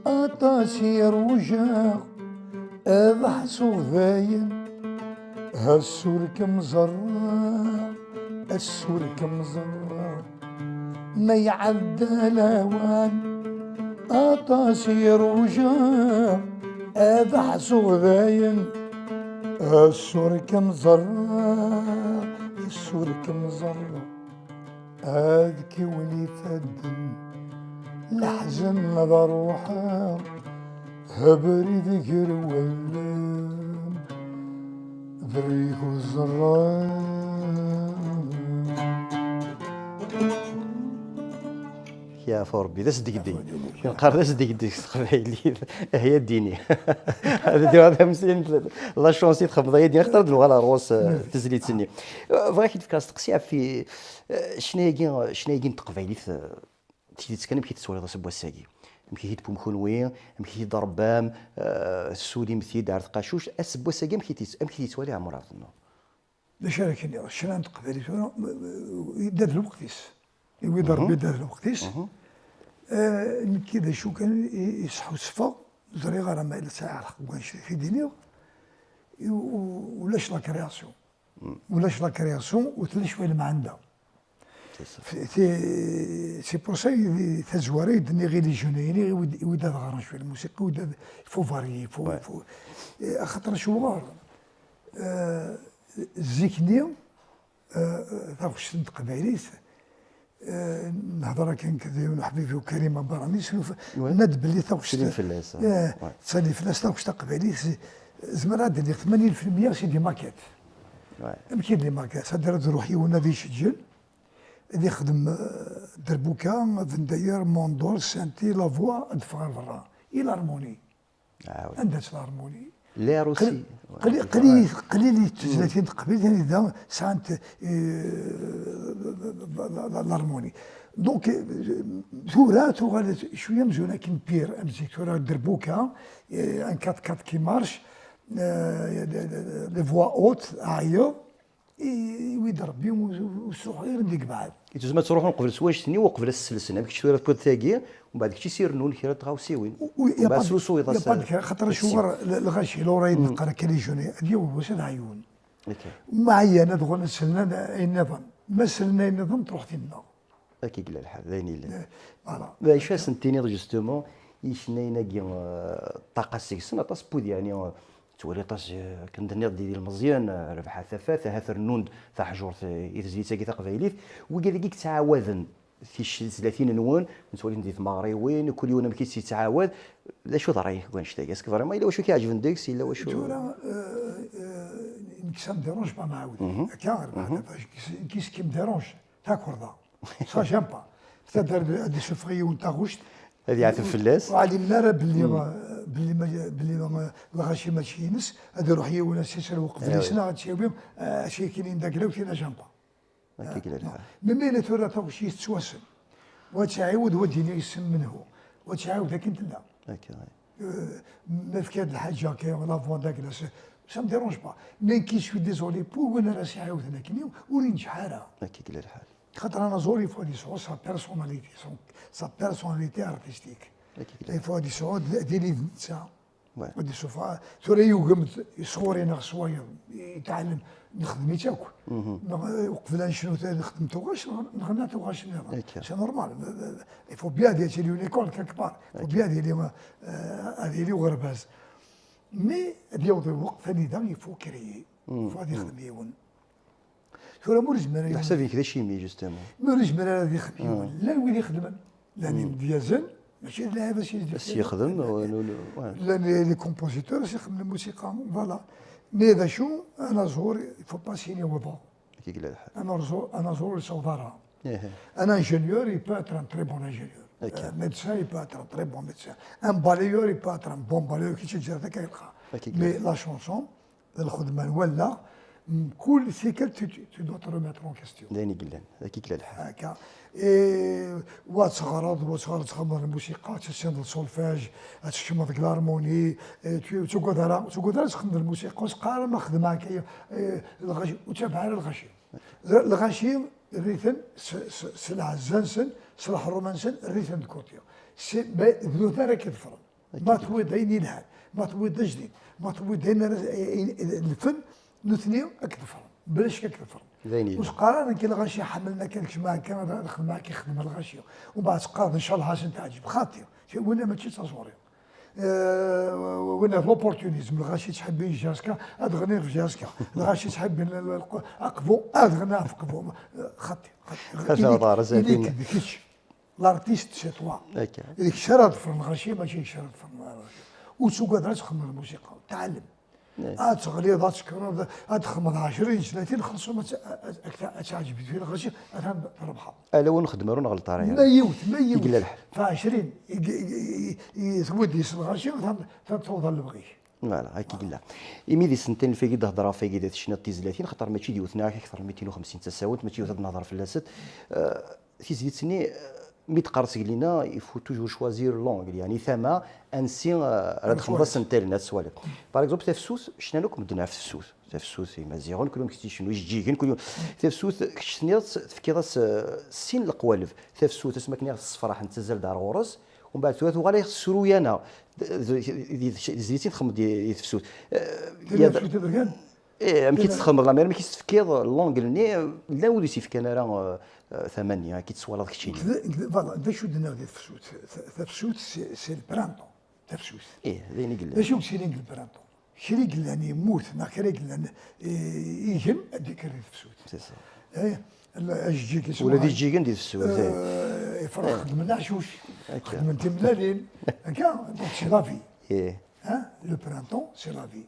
aṭas i rujaɣ, ad ḥṣuɣ dayen, ass ur kem-ẓerreɣ, ass ur kem-ẓerreɣ. Ma iɛedda lawan, aṭas i rujaɣ, ad ḥṣuɣ dayen, ass ur kem-ẓerreɣ, ass ur kem-ẓerreɣ. Ad kiwen ifadden, leḥzen ad ruḥeɣ, abrid gar wallen, berrik ur ẓerreɣ. Yeɛfu Rebbi, d asdegdeg. Yeɛfu Rebbi. Neqqar d asdegdeg s teqbaylit. Ahya ddini. Ad d-, ad am-, la chance i txedmeḍ aya ddini, xaṭer ad nuɣal ɣer ɣur-s, eh, tezlit-nni. Eh, bɣiɣ ad k-id-fkeɣ asteqsi ɣef, eh, ccna-agi, ccna-agi n teqbaylit, eh, tidet kan, amek i tettwaliḍ aseggas-agi? Amek i t-id-tewwim kunwi? Amek i t-id-trebbam? Eh, tessulim-t-id ar tqacuct? Aseggas-agi amek i t-, amek i t-yettwali Ɛmer Ɛebdennur? D acu ara k-iniɣ, ccna n teqbaylit tura, m-, m-, yedda d lweqt-is. Iwi-d Rebbi, yedda d lweqt-is. Eh, nekki d acu kan i, i sḥusfeɣ, ur ẓriɣ ara ma yella sɛiɣ lḥeqq deg wannect i d-iniɣ, i, u-, ulac la création. Ulac la création, ur telli cwi lemɛanda. C'est ça. C'est, c'est pour ça, i, tazwara i d-nniɣ i les jeunes, i, i wid, i wid ad ɣren cwi lmusiqa, i wid ad, il faut varier, il faut, il faut, eh, axaṭer acuɣer, eh, zik-nni, eh, taɣect n teqbaylit, eh, nehder akken d yiwen uḥbib-iw Karim Abarani, s-, ouais, nenna-d belli taɣect, ttsellim fell-as, eh, ouais, ttsellim fell-as, taɣect taqbaylit, zemreɣ ad d-iniɣ tmanyin fi lmeyya c'est des maquettes. Ouais. Amek i d les maquettes? Ad d-ruḥ yiwen ad iceǧǧen, ad ixdem, eh, derbuka, avendayer, mandol, synthé, la voix, ad d-teffeɣ ɣer berra. I l'harmonie? Ah, oui. Anda-tt l'harmonie? L'air aussi. Qli-, ouais, qli-, qlil, qlil i tezlatin teqbaylit anida sɛant, eh, la, la, la, l'harmonie. Donc, eh, tura tuɣal cwiya amzun akken pire, am zik tura derbuka, eh, un quatre quatre qui marche, eh, les, les, les voix hautes, ɛyiḍ, i, i wid Rebbi u, u, u ssuḥir di yebɛed. I tuzma ad truḥun qbel s wanect-nni uqbel ad s-selsen. Amek kečč tura tewwiḍ tagi, umbeɛd kečč i s-irennun kra n tɣawsiwin. U, u, y a pas de, y a pas de kra, xaṭer acuɣer l-, lɣaci, l'oreille, mm, neqqar akka les jeunes, ad yawi wass ad ɛyun. Ok. Ma ɛyan, ad ɣun ad slen ad, ayen nniḍen. Ma slen ayen nniḍen, truḥ tinna. Akka i yella lḥal, d ayen yellan. Eh, voilà. D acu ad sen-tiniḍ, justement, i yicennayen-agi, eh, ṭṭaqa seg-sen, aṭas n wid, yeɛni, eh, ttwaliɣ aṭas, eh, akken d-tenniḍ di, di ilmeẓyen, eh, Rebḥa Tafat, ahat rennun-d taḥjurt, eh, i tezlit-agi taqbaylit. Wigad-agi yettɛawaden tic-, tezlatin-nwen, nettwali-ten di tmeɣriwin, kul yiwen amek i tt-yettɛawad. D acu d ṛṛay-ik deg wannect-agi? Est-ce que vraiment yella wacu i k-iɛeǧben deg-s, yella wacu? Tura, eh, eh, nekk ça me dérange pas ma ɛawdeɣ. Mhm. Akka, Rebḥa Tafat, qu'est-ce qui me dérange? Takerḍa. Ça, j'aime pas. C'est-à-dire, ad d-isuffeɣ yiwen taɣect. Ad yeɛteb fell-as. Ur ɛlimen ara belli, belli ma, belli ma, lɣaci mačči ines, ad iruḥ yiwen ad s-iserw uqbel-is, neɣ ad t-yawi, eh, ad s-yakinin d aglaw, tina, j'aime pas. Akka i yella lḥal. Même ayen tura taɣect tettwassen. Wa ttɛiwed, wa d-yini yessen menhu. Wa ttɛiwed akken tella. Akka, ouais. Euh, ma fkiɣ-d lḥaǧa, akka, la voix d aglas, ça me dérange pas. Mais nekk, je suis désolé, pour win ara s-iɛiwden akkenni, ur inǧeḥ ara. Akka i yella lḥal. Xaṭer anaẓur, il faut ad yesɛu sa personnalité, son, sa personnalité artistique. Akka i yella. Il faut ad yesɛu d, d, d netta. Ouais. Ad yessufeɣ, tura yugem-d sɣur-i neɣ s wayeḍ, yetɛellem, nexdem-itt akk. Mhm. Neɣ, eh, uqbel ad necnu ta-, nexdem tuɣac, neɣ, neɣ nɣenna tuɣac nniḍen. Akka. C'est normal. Il faut bien ad yili une école quelque part. Il faut bien ad yili, eh, ad yili uɣerbaz. Mais ad yaweḍ lweqt anida il faut créer. Il faut ad yexdem yiwen. Tura ma ur yezmir ara. Leḥsab-ik d acimi, justement? Ma ur yezmir ara ad yexdem yiwen. Llan wid ixedmen. Llan imedyazen, mačči d lɛib as-yexdem. As-yexdem, llan, llan, ouais. Llan les, les compositeurs as-yexdem lmusiqa, voilà. Mais d acu, anaẓur, il faut pas s-yini wwḍeɣ. Akka i yella lḥal. Anaẓur, anaẓur ur yessaweḍ ara. Ih. Un ingénieur, il peut être un très bon ingénieur. Akka. Un médecin, il peut être un très bon médecin. Un balayeur, il peut être un bon balayeur, kečč ǧǧiɣ-t akka yelqa. Akka i yella. Mais la chanson, d lxedma n wallaɣ, mkul tikkelt tu, tu, tu dois te remettre en question. D ayen i yellan, d akka i yella lḥal. Akka. Eh, wa teɣreḍ, wa teɣreḍ, txedmeḍ lmusiqa, ad tessineḍ lsolfège, ad tkecmeḍ deg l'harmonie, eh, tu, ur tuggad ara, ur tuggad ara ad txedmeḍ lmusiqa, ur teqqar ara ma xedmeɣ akka, eh, lɣaci, ur ttabaɛ ara lɣaci. Lɣaci, Rriten s, s, s lɛezza-nsen, s leḥṛuma-nsen, rriten de côté. Si, ma d nutni ara k-iḍefren. Ma tewwiḍ ayen yelhan, ma tewwiḍ ajdid, ma tewwiḍ ayen ara, ayen, lfen, nutni ad k-ḍefren. Belac ad k-ḍefren. D ayen yelhan. Ur s-qqar ara nekk lɣaci ḥemmlen akka, nekk jemɛeɣ akka, ad, ad xedmeɣ akka, xedmeɣ lɣaci. Umbeɛd teqqareḍ, ncallah ad sen-teɛǧeb. Xaṭi, winna mačči d taẓuri. Euh, winna d l'opportunisme, lɣaci ttḥebbin jaska, ad ɣniɣ ɣef jaska. Lɣaci ttḥebbin l-, l-, l-, aqbu, ad ɣniɣ ɣef qbu. Xaṭi, xaṭi. Xaṭi, ili-k, aḍar, ili-k d kečč. L'artiste, c'est toi. Akka. D kečč ara ḍefren lɣaci, mačči d kečč ara ḍefren lɣaci. Ur tuggad ara ad txedmeḍ lmusiqa, tɛellem. Ad teɣliḍ, ad tekkreḍ, ad txedmeḍ ɛecrin, tlatin, xelṣum ad t-, ad, ad, ad teɛǧeb di lɣaci, atan trebḥeḍ. Ala win nxeddem ur nɣelleḍ ara, yani. Ma yiwet, ma yiwet. I yella lḥal. F ɛecrin, i, i, i, i, tewwiḍ deg-s lɣaci, atan, atan tewweḍ ɣer lebɣi-k. Voilà, akka i yella. Imi di sent alef agi d-hedreɣ ɣef wagi d at ccna d tizlatin, xaṭer mačči d yiwet neɣ akteṛ n mitin u xemsin d tasawent, mačči yiwet ad nehder fell-asent. Euh, tizlit-nni, euh, mi d-qqar seg lina, il faut toujours choisir l'angle, yani tama, ansi, euh, ara d-xedmeḍ asentel n at swaliɣ. Par exemple, tafsut, cnan akk medden ɣef tefsut. Tafsut, imaziɣen, kul yiwen icnu, ijeǧǧigen, kul yiwen. Tafsut, kečč tenniḍ-tt, tefkiḍ-as, euh, sin leqwaleb. Tafsut, asmi akken i ɣ-tessefraḥ, nettazzal-d ar ɣur-s, umbeɛd tura tuɣal-aɣ tessru-yaneɣ. D, d, d, d, d, tezlit i txedmeḍ di, di tefsut. Eh, Tella ya-, tefsut d kan? Eh, amek i tt-txedmeḍ, la, amek i s-tefkiḍ l'angle-nni, llan wid i s-yefkan ara, eh, eh, tama-nni, amek i tt-twalaḍ keččini? Nekk d, nekk d, voilà, d acu d-nniɣ di tefsut? Ta-, tafsut, c'est, c'est le printemps. Tafsut. Eh, d ayen i yellan. D acu i yessilin deg le printemps? Kra i yellan yemmut, neɣ kra i yellan, eh, igen, ad d-yekker di tefsut. C'est ça. Eh, la-, ajeǧǧig iswa. Ula d ijeǧǧigen di tefsut, eh. Eh, ifrax xedmen aɛcuc, akka, xedmen timellalin, akka, donc c'est la vie. Eh. Hein? Le printemps, c'est la vie.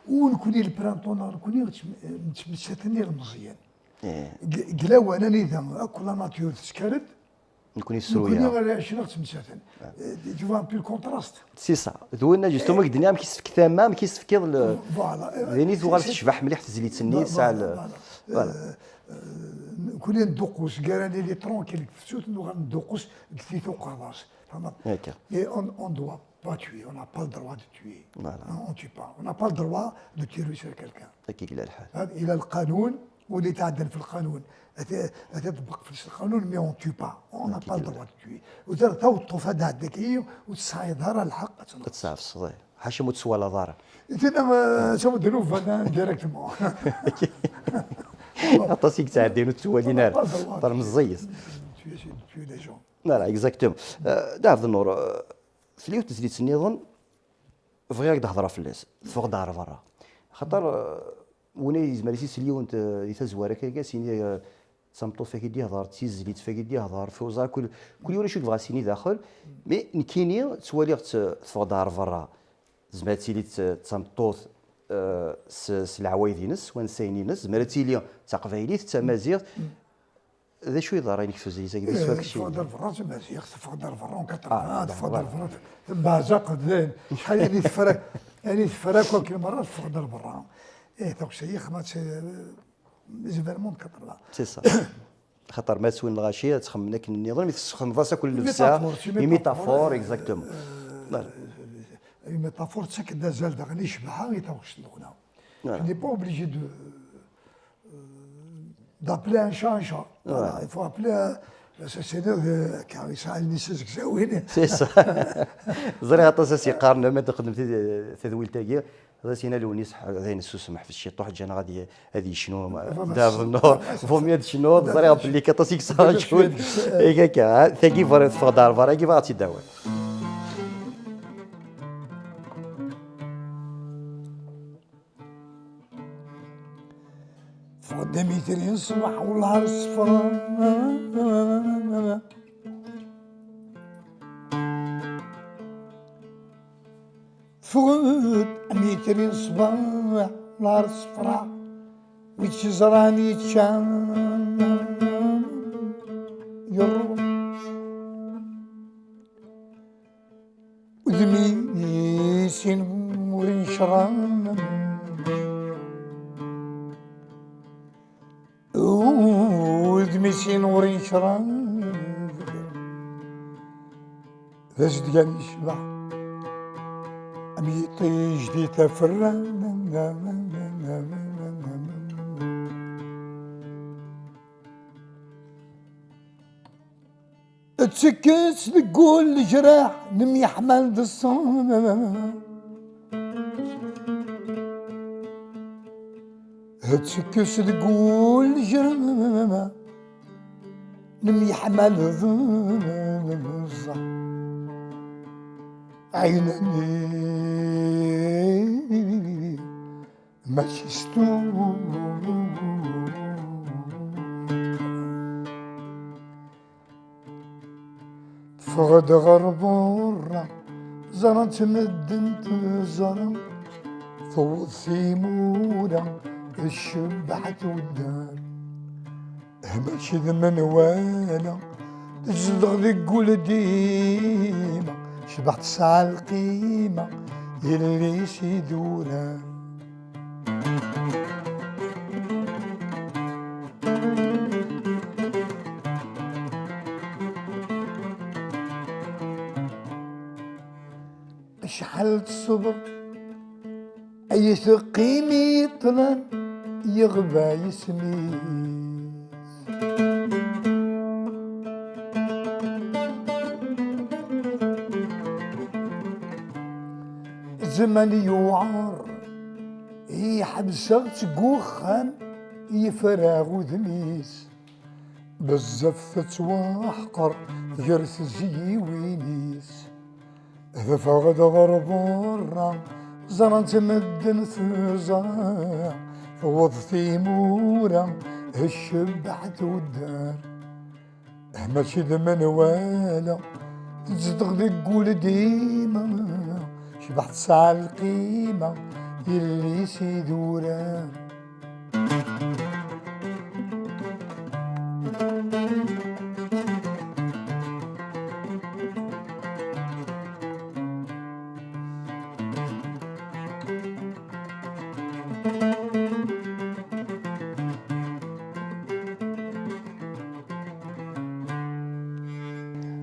U nekni le printemps, neɣ nekni nettm-, nettmettat-nni ilemẓiyen. Eh. G-, g lawan anida akk la nature tettkared, nekni nesru-yaɣ. Nekni ara ɛicen ad ttmettaten. Eh, tu vois un peu le contraste. C'est ça. D winna, justement, i k-d-nniɣ, amek i s-tefk tama, amek i s-tefkiḍ le, voilà, eh, d ayen i tuɣal c'est, c'est tecbeḥ mliḥ tezlit-nni, voilà, tesɛa le, voilà, voilà. Eh, eh, nekni nedduqqus, gar ad nili tranquille deg tefsut, nuɣal nedduqqus deg tiyita uqerḍas. Tfehmeḍ? Akka. Et on, on doit pas tuer, on n'a pas le droit de tuer. Voilà. Non, on tue pas. On n'a pas le droit de tirer sur quelqu'un. Akka i yella lḥal. هذا إلى القانون، واللي يتعدى في القانون، أت-، أتطبق في القانون، mais on tue pas. On n'a pas le droit de tuer. وترى تو الطوفة هذاك هي، وتصعد هذا الحق، أتنقص. Ad tesɛefseḍ, eh. Ḥaca ma ur teswalaḍ ara. Tina, eh, تمد الوفا directement. Aṭas i yettɛeddin ur ttwalin ara. On n'a pas le droit de tuer. Meẓẓiyet. Tuer, c'est de tuer les gens. Voilà, exactement. Eh, Dda Ɛebd Nnur, eh, tella yiwet tezlit nniḍen, bɣiɣ ad d-hedreɣ fell-as, teffeɣ-d ɣer berra. Xaṭer, eh, win ay yezmer ad s-isel yiwen, eh, di tazwara akka, ad s-yini, eh, d tameṭṭut faki d-yehder, d tizlit faki d-yehder, f uẓar, kul, kul yiwen acu yebɣa ad s-yini daxel. Mais nekkini ttwaliɣ-tt, eh, teffeɣ-d ɣer berra. Tezmer ad tili d, d tameṭṭut, eh, s, s leɛwayed-ines, s wansayen-ines, tezmer ad tili d taqbaylit, d tamaziɣt. D acu yeḍran deg tuzlit-agi? D acu, eh, ad kečč, teffeɣ-d ar berra tamaziɣt, teffeɣ-d ar berra en quatre-vingts, ah, teffeɣ-d ar berra, tebbeɛzaq-d dayen. Acḥal ani tefra, ani tefra akk akken merra teffeɣ-d ar berra. Eh, donc ça y est, xmat, c'est, euh, les événements de quatre-vingts. C'est ça. Xaṭer ma swin lɣaci, ad txemmen akken nniḍen, mi tesxedmeḍ-as akk llebsa, les métaphores, exactement. Voilà. Les métaphores, d takk-, d azal daɣen i ccbaḥa i taɣect n leɣna. Voilà. Tu n'es pas obligé de, euh, d'appeler un chat un chat. Voilà, il faut appeler un, c'est, c'est, euh, car il s'agit de ces examens. C'est ça. Ẓriɣ aṭas as yeqqaren, ma txedmem tid-, tadwilt-agi, ad as-yini Lewnis, d ayen susem, ḥbes ciṭuḥ, ǧǧan ad y-, ad yecnu, Dda Ɛebd Nnur, vaut mieux ad tecnuḍ, ẓriɣ belli aṭas i yesɛa cwiṭ. Akka, ha, tagi teffeɣ-d ɣer berra, agi bɣiɣ ad tt-id-awiɣ. Teffeɣ-d am itri n ṣṣbeḥ, wellah ar ṣṣefra. Teffeɣ-d am itri n ṣṣbeḥ, wellah ar ṣṣefra. Wi tt-yeẓran yečča yeṛwa. Udem-is inewwir ncṛan. Udem-is inewwir ncṛan. D azedgan yecbeḥ. Am yiṭij di taferra. Ttekkes deg wul leǧraḥ nemyeḥmal d ṣṣem. Ttekkes deg wul leǧraḥ nemyeḥmal d ṣṣem. Ɛinani mačči s tura. Teffeɣ-d ɣer berra, ẓran-tt medden teẓra, tewweḍ timura, tcebbeḥ tuddar. Mačči d menwala, tezdeɣ deg wul dima, cbeḥ tesɛa lqima, yelli-s idurar. Acḥal teṣber ay teqqim i ṭṭlam, yeɣba yisem-is. Zzman yewɛer, iḥbes-aɣ-tt deg uxxam, yefreɣ udem-is. Bezzaf tettwaḥqer gar tezyiwin-is. Teffeɣ-d ɣer berra, ẓran-tt medden teẓra, tewweḍ timura, tcebbeḥ tuddar. Mačči d menwala, tezdeɣ deg wul dima, cbeḥ tesɛa lqima, yelli-s idurar.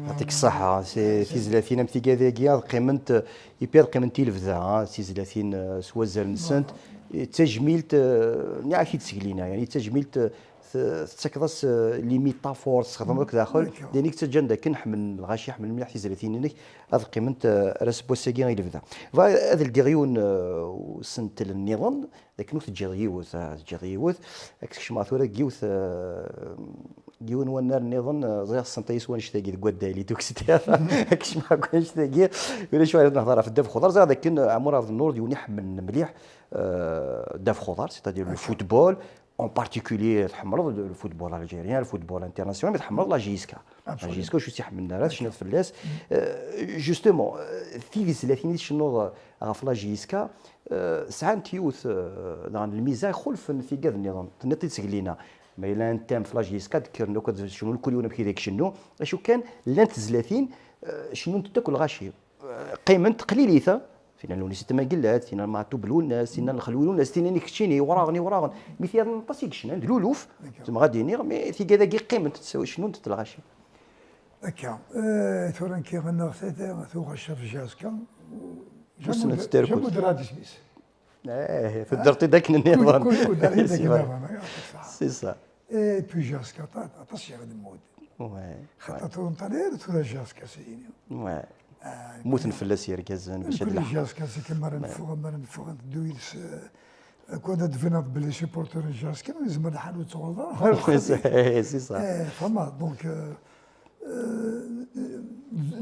Yeɛṭik ṣṣeḥḥa. Si tizlatin am tigad-agi ad qqiment, ipi ad qqiment i lebda, ah, tizlatin, eh, s wazal-nsent. D tajmilt, eh, nniɣ-ak-id seg lina, yani d tajmilt, eh, t-, tettakeḍ-as, eh, les métaphores, tessexdameḍ akk daxel, d ayen i yettaǧǧan d akken ḥemmlen lɣaci, ḥemmlen mliḥ tizlatin-inek, ad qqiment, eh, ar ass n wass-agi i lebda. Bɣiɣ ad ldiɣ yiwen, eh, usentel nniḍen, d akken ur teǧǧiḍ yiwet, ah, teǧǧiḍ yiwet, ad k-sekcmeɣ tura deg yiwet, eh, deg yiwen wannar nniḍen, eh, ẓriɣ tessneḍ-iyi s wannect-agi deg waddayli, tukksit ad k-sekcmeɣ akk wannect-agi, ulac wayeḍ nehḍer ɣef ddabex uḍar, ẓriɣ d akken, eh, Ɛmur Ɛebdennur d yiwen iḥemmlen mliḥ, eh, ddabex uḍar, c'est-à-dire le football, en particulier tḥemmleḍ le football algérien, le football international, mais tḥemmleḍ la J S K. La J S K ur tt-iḥemmlen ara, tecniḍ fell-as. Eh, justement, eh, tizlatin i tcennuḍ, eh, ɣef la J S K, eh, sɛant yiwet, eh, daɣen lmiza ixulfen tigad nniḍen. Tenniḍ-t-id seg lina. Ma yella un thème f la J S K, d-kkren akk ad cnun, kul yiwen amek i d-icennu. Acu kan, llant tezlatin, eh, cennunt-d akk lɣaci. Eh, qqiment qlilit, eh, tinna n Lewnis At Mengellat, tinna n Maɛtub Lwennas, tinna n Lexelwi Lwennas, tinna n keččini, iwraɣen, iwraɣen. Mi tiyaḍ n aṭas i yecnan, d luluf, zemreɣ ad d-iniɣ, mais tigad-agi qqiment, cennunt-d lɣaci. Akka, eh, tura nekki ɣennaɣ tata tuɣac ɣef J S K. Ur ssnent terkut. Jamud Radis-is. Eh, teddreḍ-t-id akken nniḍen. Kul, kul, kul, d ayen akken nniḍen, ay, aṭas. C'est ça. Et puis J S K, aṭas, aṭas i ɣ-d-mmud. Ouais, xaṭer ouais. Tura neṭṭal ara tura J S K s-yini. Ouais. Ah, mmuten fell-as yergazen bac ad kul laḥ-, J S K s-, kan mi ara neffeɣ, mi ara neffeɣ, ad neddu yid-s, eh, akk ad d-tbaneḍ belli supporter n J S K, yezmer lḥal ur tettɣurḍ ara. C'est ça. Eh, fehmeḍ, donc, eh, eh,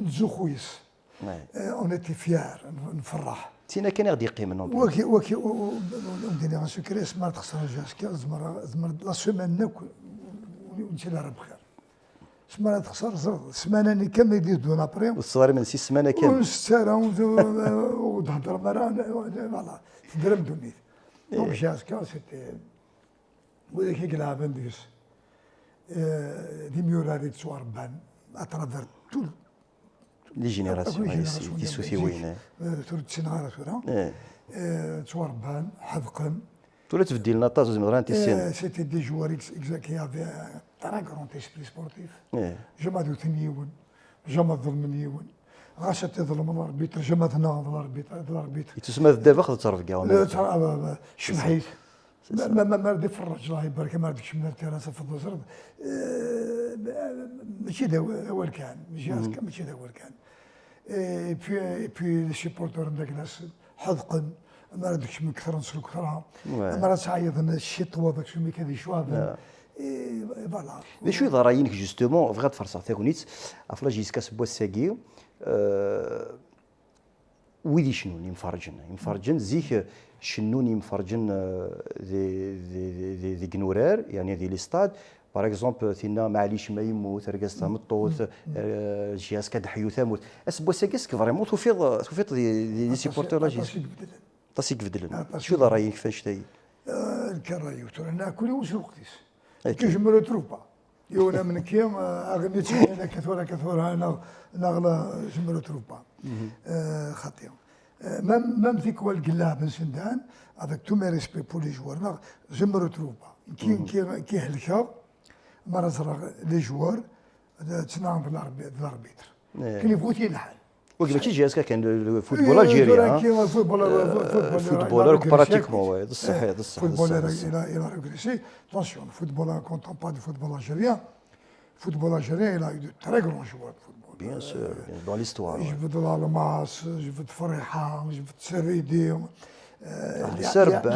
nzuxxu yes. Ouais. Eh, on était fiers, n-, nferreḥ. D tinna kan i ɣ-d-yeqqimen, en plus. Waki, waki, u-, u-, u-, ur d-iniɣ asukres, ma texser J S K, zemreɣ, zemreɣ la semaine akk, ur, ur nettili ara bxir. Semana texser, ẓer-, ssmana-nni kamel i d-yeddun après. Ur tesseḍrim imensi ssmana kamel. Ur nsett ara, ur, ur d-heddrem ara, voilà, teddrem ddunit. Donc, eh, J S K, c'était, widak i ilɛaben deg-s, eh, d imyurar i yettwarebban à travers tout, les générations, akk les générations, tissutiwin, eh. Eh, tura ur ssineɣ ara tura. Eh. Eh, ttwarebban, ḥedqen. Tura ttbeddilen aṭas, ur zmireɣ ara ad t-issineɣ. Eh, c'était des joueurs ex-, ex-, qui avaient un très grand esprit sportif. Eh. Jamais ad wten yiwen, jamais ad ḍelmen yiwen. Ɣas ad t-iḍelmeḍ l'arbitre, jamais ad tnaɣeḍ l'arbitre, d l'arbitre. Yettusma d ddabex d ttrebga, eh, ttrebga, cebḥ-it. Ma, ma, ma, ma ara d-iferreǧ, Allah ibarek, ma ara d-kecmen ar tira, tafeḍ teẓriḍ, eh, mačči d aw-, awal kan, mačči azekka, mačči d awal kan. Eh, et puis, et puis les supporters n Daglas ḥedqen, ma ara d-kecmen kter n sruktra, ma ara ttɛeyyiḍen ciṭwa, d aksum i kad icuɛben. Et voilà. D acu i d ṛṛay-inek, justement, bɣiɣ ad farṣeɣ tagnit ɣef la JSK n wass-agi, eh, wid icennun, imferrǧen. Imferrǧen, zik, eh, cennun imferrǧen, eh, di, di, di, di, deg inurar, yeɛni di les stades. Par exemple, tinna, maɛlic ma yemmut, argaz tameṭṭut, eh, JSK ad ḥyu tamurt. Ass n wass-agi, est-ce que vraiment tufiḍ, tufiḍ di, di, di supporter la JSK? Aṭas i ibeddlen. Aṭas i ibeddlen. Acu i d ṛṛay-inek f annect-agi? Eh, nekk ṛṛay-iw tura, nekk kul yiwen s lweqt-is. Nekk je me retrouve pas. Yiwen am nekki, eh, aɣenni ttinin akka tura, akka tura, neɣ, neɣ la, je me retrouve pas. Eh, xaṭi. Eh, même, même tikwal deg llɛeb n Sendan, avec tous mes respects pour les joueurs, neɣ, je me retrouve pas. Ki, ki, ki helkeɣ, mi ara ẓreɣ les joueurs, d, ttnaɣen d l'arbi-, d l'arbitre. Ken yebɣu-t lḥal. Wagi mačči JSK kan, le, le football algérien, hein. Football, euh, football, football, pratiquement, ouais, d ṣṣeḥ, d ṣṣeḥ, d ṣṣeḥ. Football, il a, il a régressé. Attention, le football, quand on parle de football algérien, football algérien, il a eu de très grands joueurs de football. Bien sûr, dans l'histoire, ouais. Je veux de Almas, je veux de Fariha, je veux de Serridi, euh, Serbaḥ,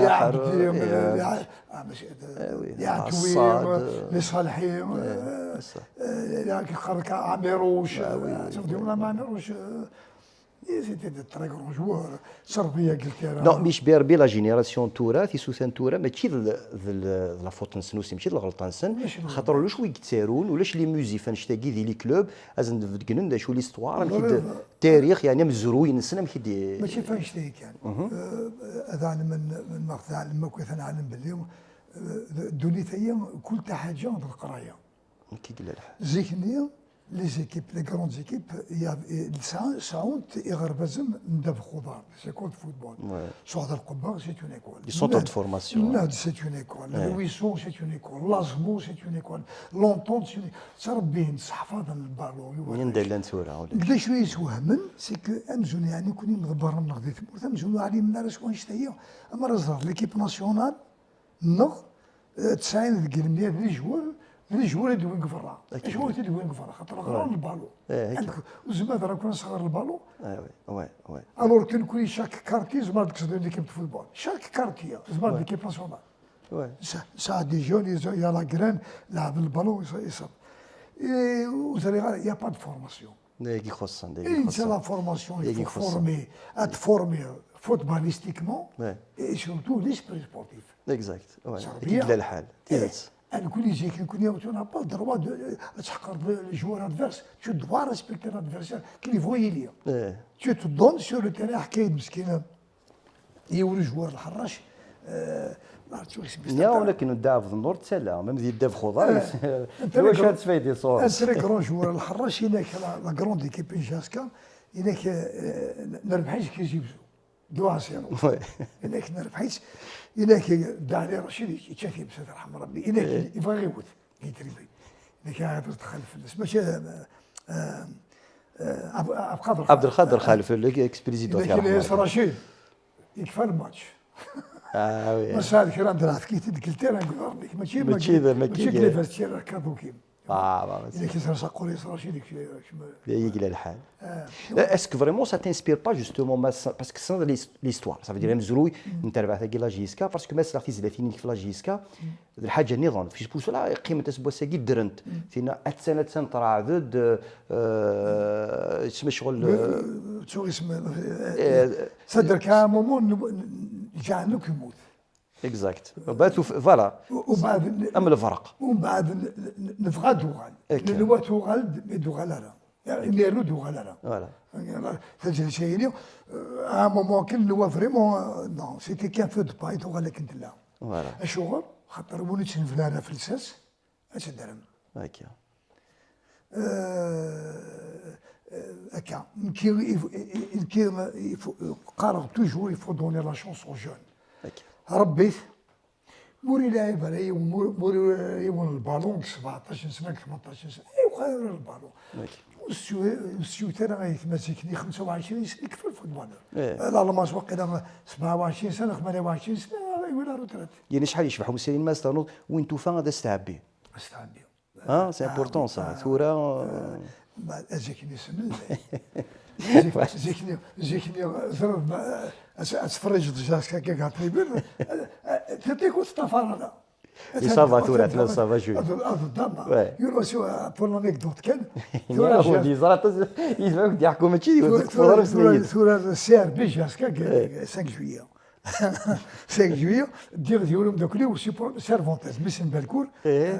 Yaɛtwi, Lissalaḥi, Amirouche, Amirouche, c'était de très grands joueurs. Serbia, Inglaterra. Non, mais je Berbi, la génération tura, tisuta n tura, mačči d, d, d la faute-nsen, aussi, mačči d lɣelṭa-nsen, xaṭer ulac wi yettarun, ulac les musifs annect-agi di les clubs, ad sen-d-beddgnen d acu l'histoire, amek i d-, tarix, yeɛni amezruy-nsen, amek i d-, mačči f annect-agi kan. Euh, ad ɛelmen, ma ɣ-tɛellem akk, ad ten-ɛellem belli, euh, ddunit-agi, kul taḥaǧa d leqraya. Nekk i yella lḥal. Zik-nni, les équipes, les grandes équipes, ya-, sɛu-, sɛunt iɣerbazen n ddabex uḍar, des écoles de football. Suɛd Lqebba, c'est une école. Les centres de formation, Nahd, c'est une école. Lwison, c'est une école. L'Azmu, c'est une école. L'Entente, c'est une école. Ttrebbin, sseḥfaḍen lbalun. Anda llan tura, ulac. D acu i yeswehmen, c'est que amzun, yeɛni, kuni mḍebbren-nneɣ di tmurt, amzun ur ɛlimen ara s wanect-agi. Amar ẓer l'équipe nationale, neɣ, eh, tesɛin deg lemya d les joueurs, d les joueurs i d-wwin deg berra. Acu i d-wwin deg berra? Xaṭer ɣran lbalun. Ur tezmireḍ ara ad sɣer lbalun. Alors que nekni, chaque quartier, tzemreḍ ad tekkseḍ une équipe de football. Chaque quartier, tzemreḍ l'équipe nationale. Sa-, sɛa des jeunes, il y a la graine, lɛeb lbalun, ils sont, ils sont. Et ur ẓriɣ ara, il y a pas de formation. D ayagi ixuṣṣen, d ayagi ixuṣṣen. La formation, il faut former, ad former footballistiquement et surtout l'esprit sportif. Exact. Akken i yella lḥal. Tidet. Nekni zik, nekni, tu n'as pas le droit de, ad tḥeqreḍ le joueur adverse. Tu dois respecter l'adversaire, qu'il voit il y a. Tu te donnes sur le terrain, ḥkay-d meskin. Yiwen ujwar lḥerrac, eh, ma ttuɣ isem-is. Niya, walakin ddaɛbed n ur ttala, même di ddabex uḍar, iwacu ad tfaydi sɣur-s? Un très grand joueur lḥerrac, inak la, la grande équipe n JSK, inak, eh, nerbeḥ-itt deg Tizi Wezzu. Deux à zéro. Inak nerbeḥ-itt, inak Dda Ɛli Racid yečča times, ad yerḥem Rebbi. Inak yebɣa ad iwet. Guy Tribune. Nekk ara d-xalef fell-as. Mačči, eh, eh, eh, Ab-, Abqader Abdelkader Xalef, l'ex-président. Nekk Racid, yekfa lmatch. Ah, oui. Ma sɛiɣ kra n draft, kif-t-id deg ltira, deg uḍar-nnek. Mačči, mačči d, mačči d les vestiaires, kadukim. Ah, bah, bah, c'est. Nekk i sers aqul-is Racid, kif-, kif-, Yella lḥal. Eh. Est-ce que vraiment ça t'inspire pas, justement, ma s-, parce que c'est l'his-, l'histoire, ça veut dire amezruy n terbaɛt-agi la JSK, parce que ma sliɣ tizlatin-inek f la JSK, d lḥaǧa nniḍen. Fi spusu la qqiment aseggas-agi ddrent. Tinna attan, attan tṛeɛd-d, eh, isem ccɣel, eh, ttuɣ isem, eh, eh, taderka, à un moment, n-, n-, ǧeɛlen akk yemmut. Exact. Ba tuf-, voilà. U-, umbeɛd n-, am lberq. Umbeɛd n-, n-, nebɣa ad uɣal. Akka. Nenwa tuɣal-d, mi d-uɣal ara. Imir ur d-uɣal ara. Voilà. Tajlisa-yini, euh, à un moment kan, nwa vraiment, euh, non, c'était qu'un feu de paille, tuɣal akken tella. Voilà. Acuɣer? Xaṭer win ur tt-nebni ara f lsas, ad teddrem. Akka. Euh, euh, akka. Nekki, il faut, il, il, nekki, il faut, euh, qqareɣ toujours, il faut donner la chance aux jeunes. Akka. Rebbit, Mur ilɛib ara yiwen, mur, mur ilɛib ara yiwen lbalun deg sebɛeṭṭac n sna, deg tmenṭac n sna. Uqayr lbalu. Ur s-, ur s-yewt ara ay tmazikin i xemsa u ɛecrin sna yekfa lfutbol. Lalmas waqila sebɛa u ɛecrin sna, tmanya u ɛecrin sna, yewwi la retraite. Yini acḥal yecbeḥ umsali n Mass Ternuḍ, win tufa ad as-tɛebbi. Ad s-tɛebbi. Ah, c'est important ça. Tura, euh, ma, zik-nni semlay. Zik-, zik-nni, zik-nni, ẓriɣ, ma, as-, as-tferriǧeḍ jaska kak ɣer tribune, eh, eh, tiṭ-ik ur teṭṭafar ara. Atan ça va tura, atan ça va, je. Ad, ad ddama. Ouais. Yura si, euh, pour l'anecdote kan. Tura, ur d-yeẓra aṭas, yezmer ad k-d-yeḥku, mačči d yiwet, tura, tura, tura, tura, C R B jaska, cinq juillet. Cinq juillet, ddiɣ d yiwen umeddakel-iw si Cervantes, mmi-s n Balkur. Eh. Eh,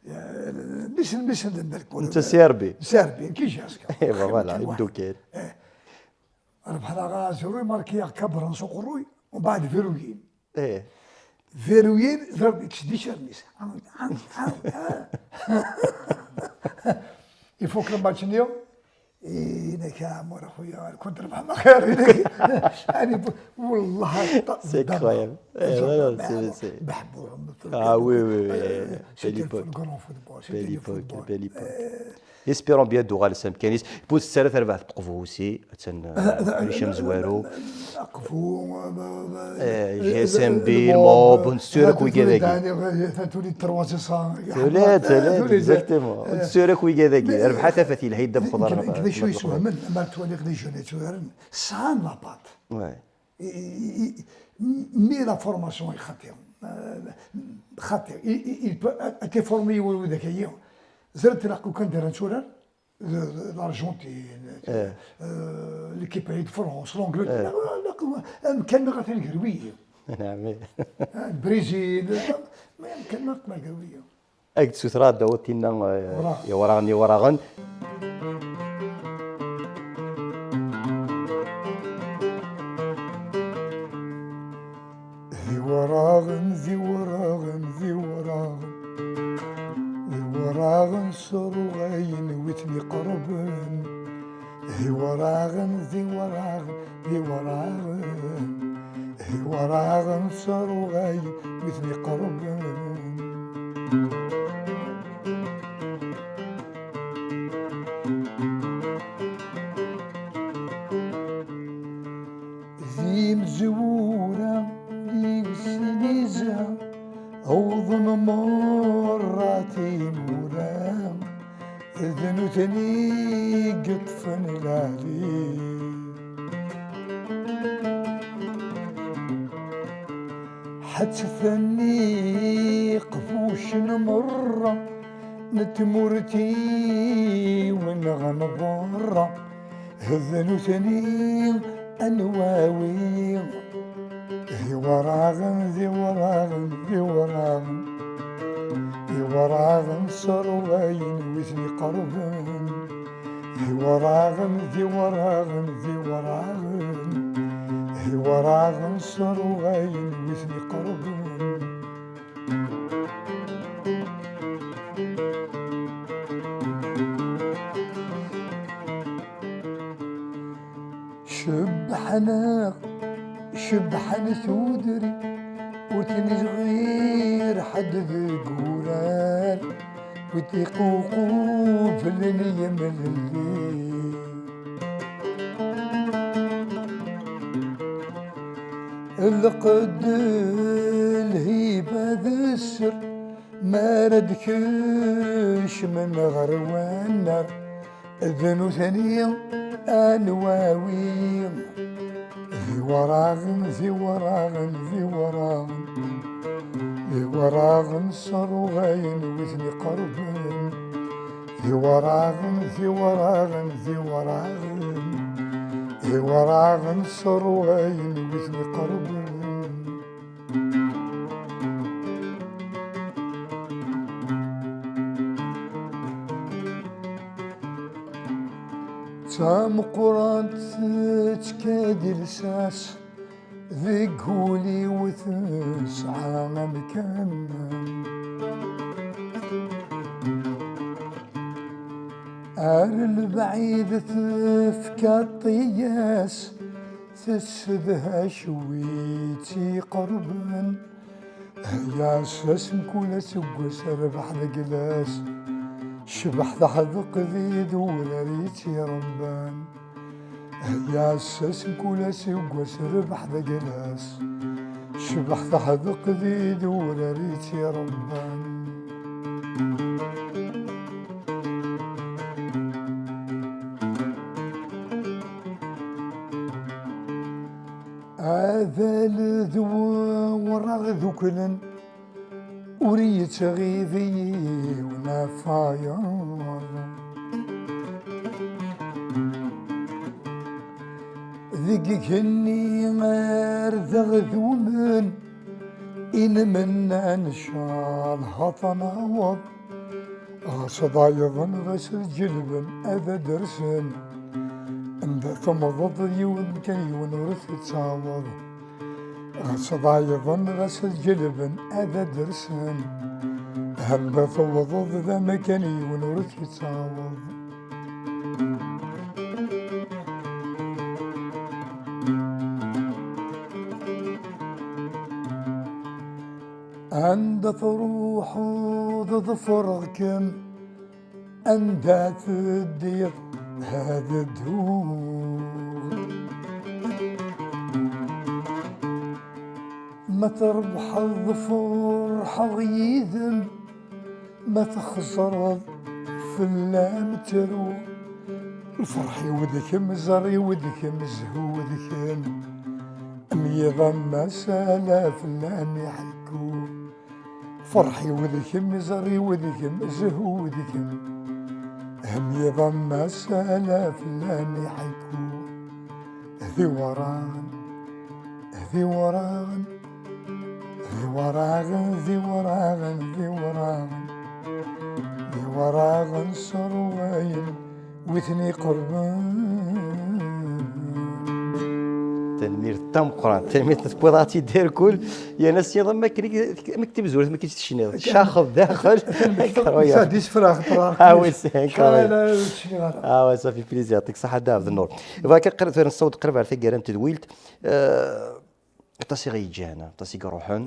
eh, mmi-s n, mmi-s n Balkur. Netta C R B. C R B, nekk i jaska. Eh, ben voilà, imeddukkal. Eh. Rebḥen-aɣ azru, imarki-aɣ kabran s uqerruy, umbeɛd viruyin. Eh. Viruyin, ẓriɣ yekkes-d icarni-s. Ifuk lmatch-nni, Inek a Ɛmur, a xuya, كنت ربح ما خير. يعني, والله, c'est incroyable. Eh, voilà, c'est, c'est, ah oui, oui, oui, eh, belle époque. C'était le grand football, c'était le football. Belle époque, belle époque. Eh. Espérons bien d-uɣal s amkan-is. Ur tettarra terbaɛt n Qbu aussi, attan, eh, eh, eh, amezwaru. Aqbu, eh, eh, G S M B, le mob, ur nettu ara akk wigad-agi. Tuli, tuli, exactement. Ur nettu ara akk wigad-agi. Rbeḥ a tafat yelha yedda bexḍar. Kra iswehmen, ma twaliḍ les jeunes yetturaren, sɛan la patte. Ouais. Mais la formation est xaṭi. Xaṭi. Il peut être formé yiwen widak-agi. Ẓriɣ tlaq ukan dara netturar. L'Argentine, eh, l'équipe de France, l'Angleterre, eh, amkan-nneɣ atan gar wiyi. Naɛam. Eh, Brizil, amkan-nneɣ atan gar wiyi. Ad k-d-sutreɣ ad d-tawiḍ tinna, eh, iwraɣen, iwraɣen. D iwraɣen, d iwraɣen, d iwraɣen. D iwraɣen sruɣayen wi ten-iqerben. D iwraɣen, d iwraɣen, d iwraɣen. D iwraɣen sruɣayen wi ten-iqerben. D imezwura, d imesliza, awḍen merra timura, d nutni i yeṭṭfen lɛali. Ḥettfen iqbucen merra n tmurt-iw neɣ n berra. D nutni anwawi. D iwraɣen, d iwraɣen, d iwraɣen. D iwraɣen sruɣayen wi ten-iqerben. D iwraɣen, d iwraɣen, d iwraɣen. D iwraɣen sruɣayen wi ten-iqerben. Cebbḥen-aɣ, cebbḥen tudrin, ur ten-iẓɣir ḥedd deg urar, wi t-iququblen yemlelli. Lqedd, lhiba d sser, mi ara d-kecmen ɣer wannar, d nutni anwawi. D iwraɣen, d iwraɣen, d iwraɣen. D iwraɣen sruɣayen wi ten-iqerben. D iwraɣen, d iwraɣen, d iwraɣen. D iwraɣen sruɣayen wi ten-iqerben. D tameqqrant tettka-d lsas, deg wul-iw tesɛa amkan. Ar lebɛid tefka ṭiyas, tessedhac wi tt-iqerben. Ay aɛessas mkul aseggas, rrbeḥ d aglas. Cbeḥ taḥdeq d idurar i tt-irebban. Heyya ass-as mkul aseggas rrbeḥ d aglas. Cbeḥ taḥdeq d idurar i tt-irebban. Adal d wewraɣ duklen. Ur yettɣibi yiwen ɣef wayeḍ. Deg igenni ar d aɣdumen, inemnan ncallah ad naweḍ. Ɣas ad ayeḍen, ɣas ad ǧelben, ad ad-rsen. Anda temmḍeḍ d yiwen kan, yiwen ur t-tettaweḍ. Ɣas ad ayeḍen, ɣas ad ǧelben, ad ad-rsen. Anda tewwḍeḍ d amakan, yiwen ur t-yettaweḍ. Anda truḥeḍ ḍefreɣ-kem, anda teddiḍ ad dduɣ. Ma trebḥeḍ ferḥeɣ yid-m, ma txesreḍ fell-am ttruɣ. Lferḥ-iw d kemm, zzher-iw d kemm, zzhu d kemm. Am yiḍ am wass ala fell-am iḥekku. Ferḥ-iw d kemm, zzher-iw d kemm, zzhu d kemm. Am yiḍ am wass ala fell-am iḥekku. D iwraɣen, d iwraɣen, d iwraɣen, d iwraɣen, d iwraɣen, d iwraɣen sruɣayen wi ten-iqerben. Tanemmirt tameqqrant, tanemmirt tewwiḍ-aɣ-tt-id irkul, yerna s yiḍ am akken i, am akken timezwurt, am akken i tt-tecniḍ. Caxeḍ daxel. Incroyable. Sɛeddi isefra, xeṭṭreɣ. Ah oui, c'est incroyable. Ah ouais, ça fait plaisir. Yɛṭik ṣṣeḥḥa a Dda Ɛebdennur. Bɣa kan qrib tura nessaweḍ qrib ar taggara n tedwilt. Eh, aṭas i ɣ-yeǧǧan, aṭas i iruḥen,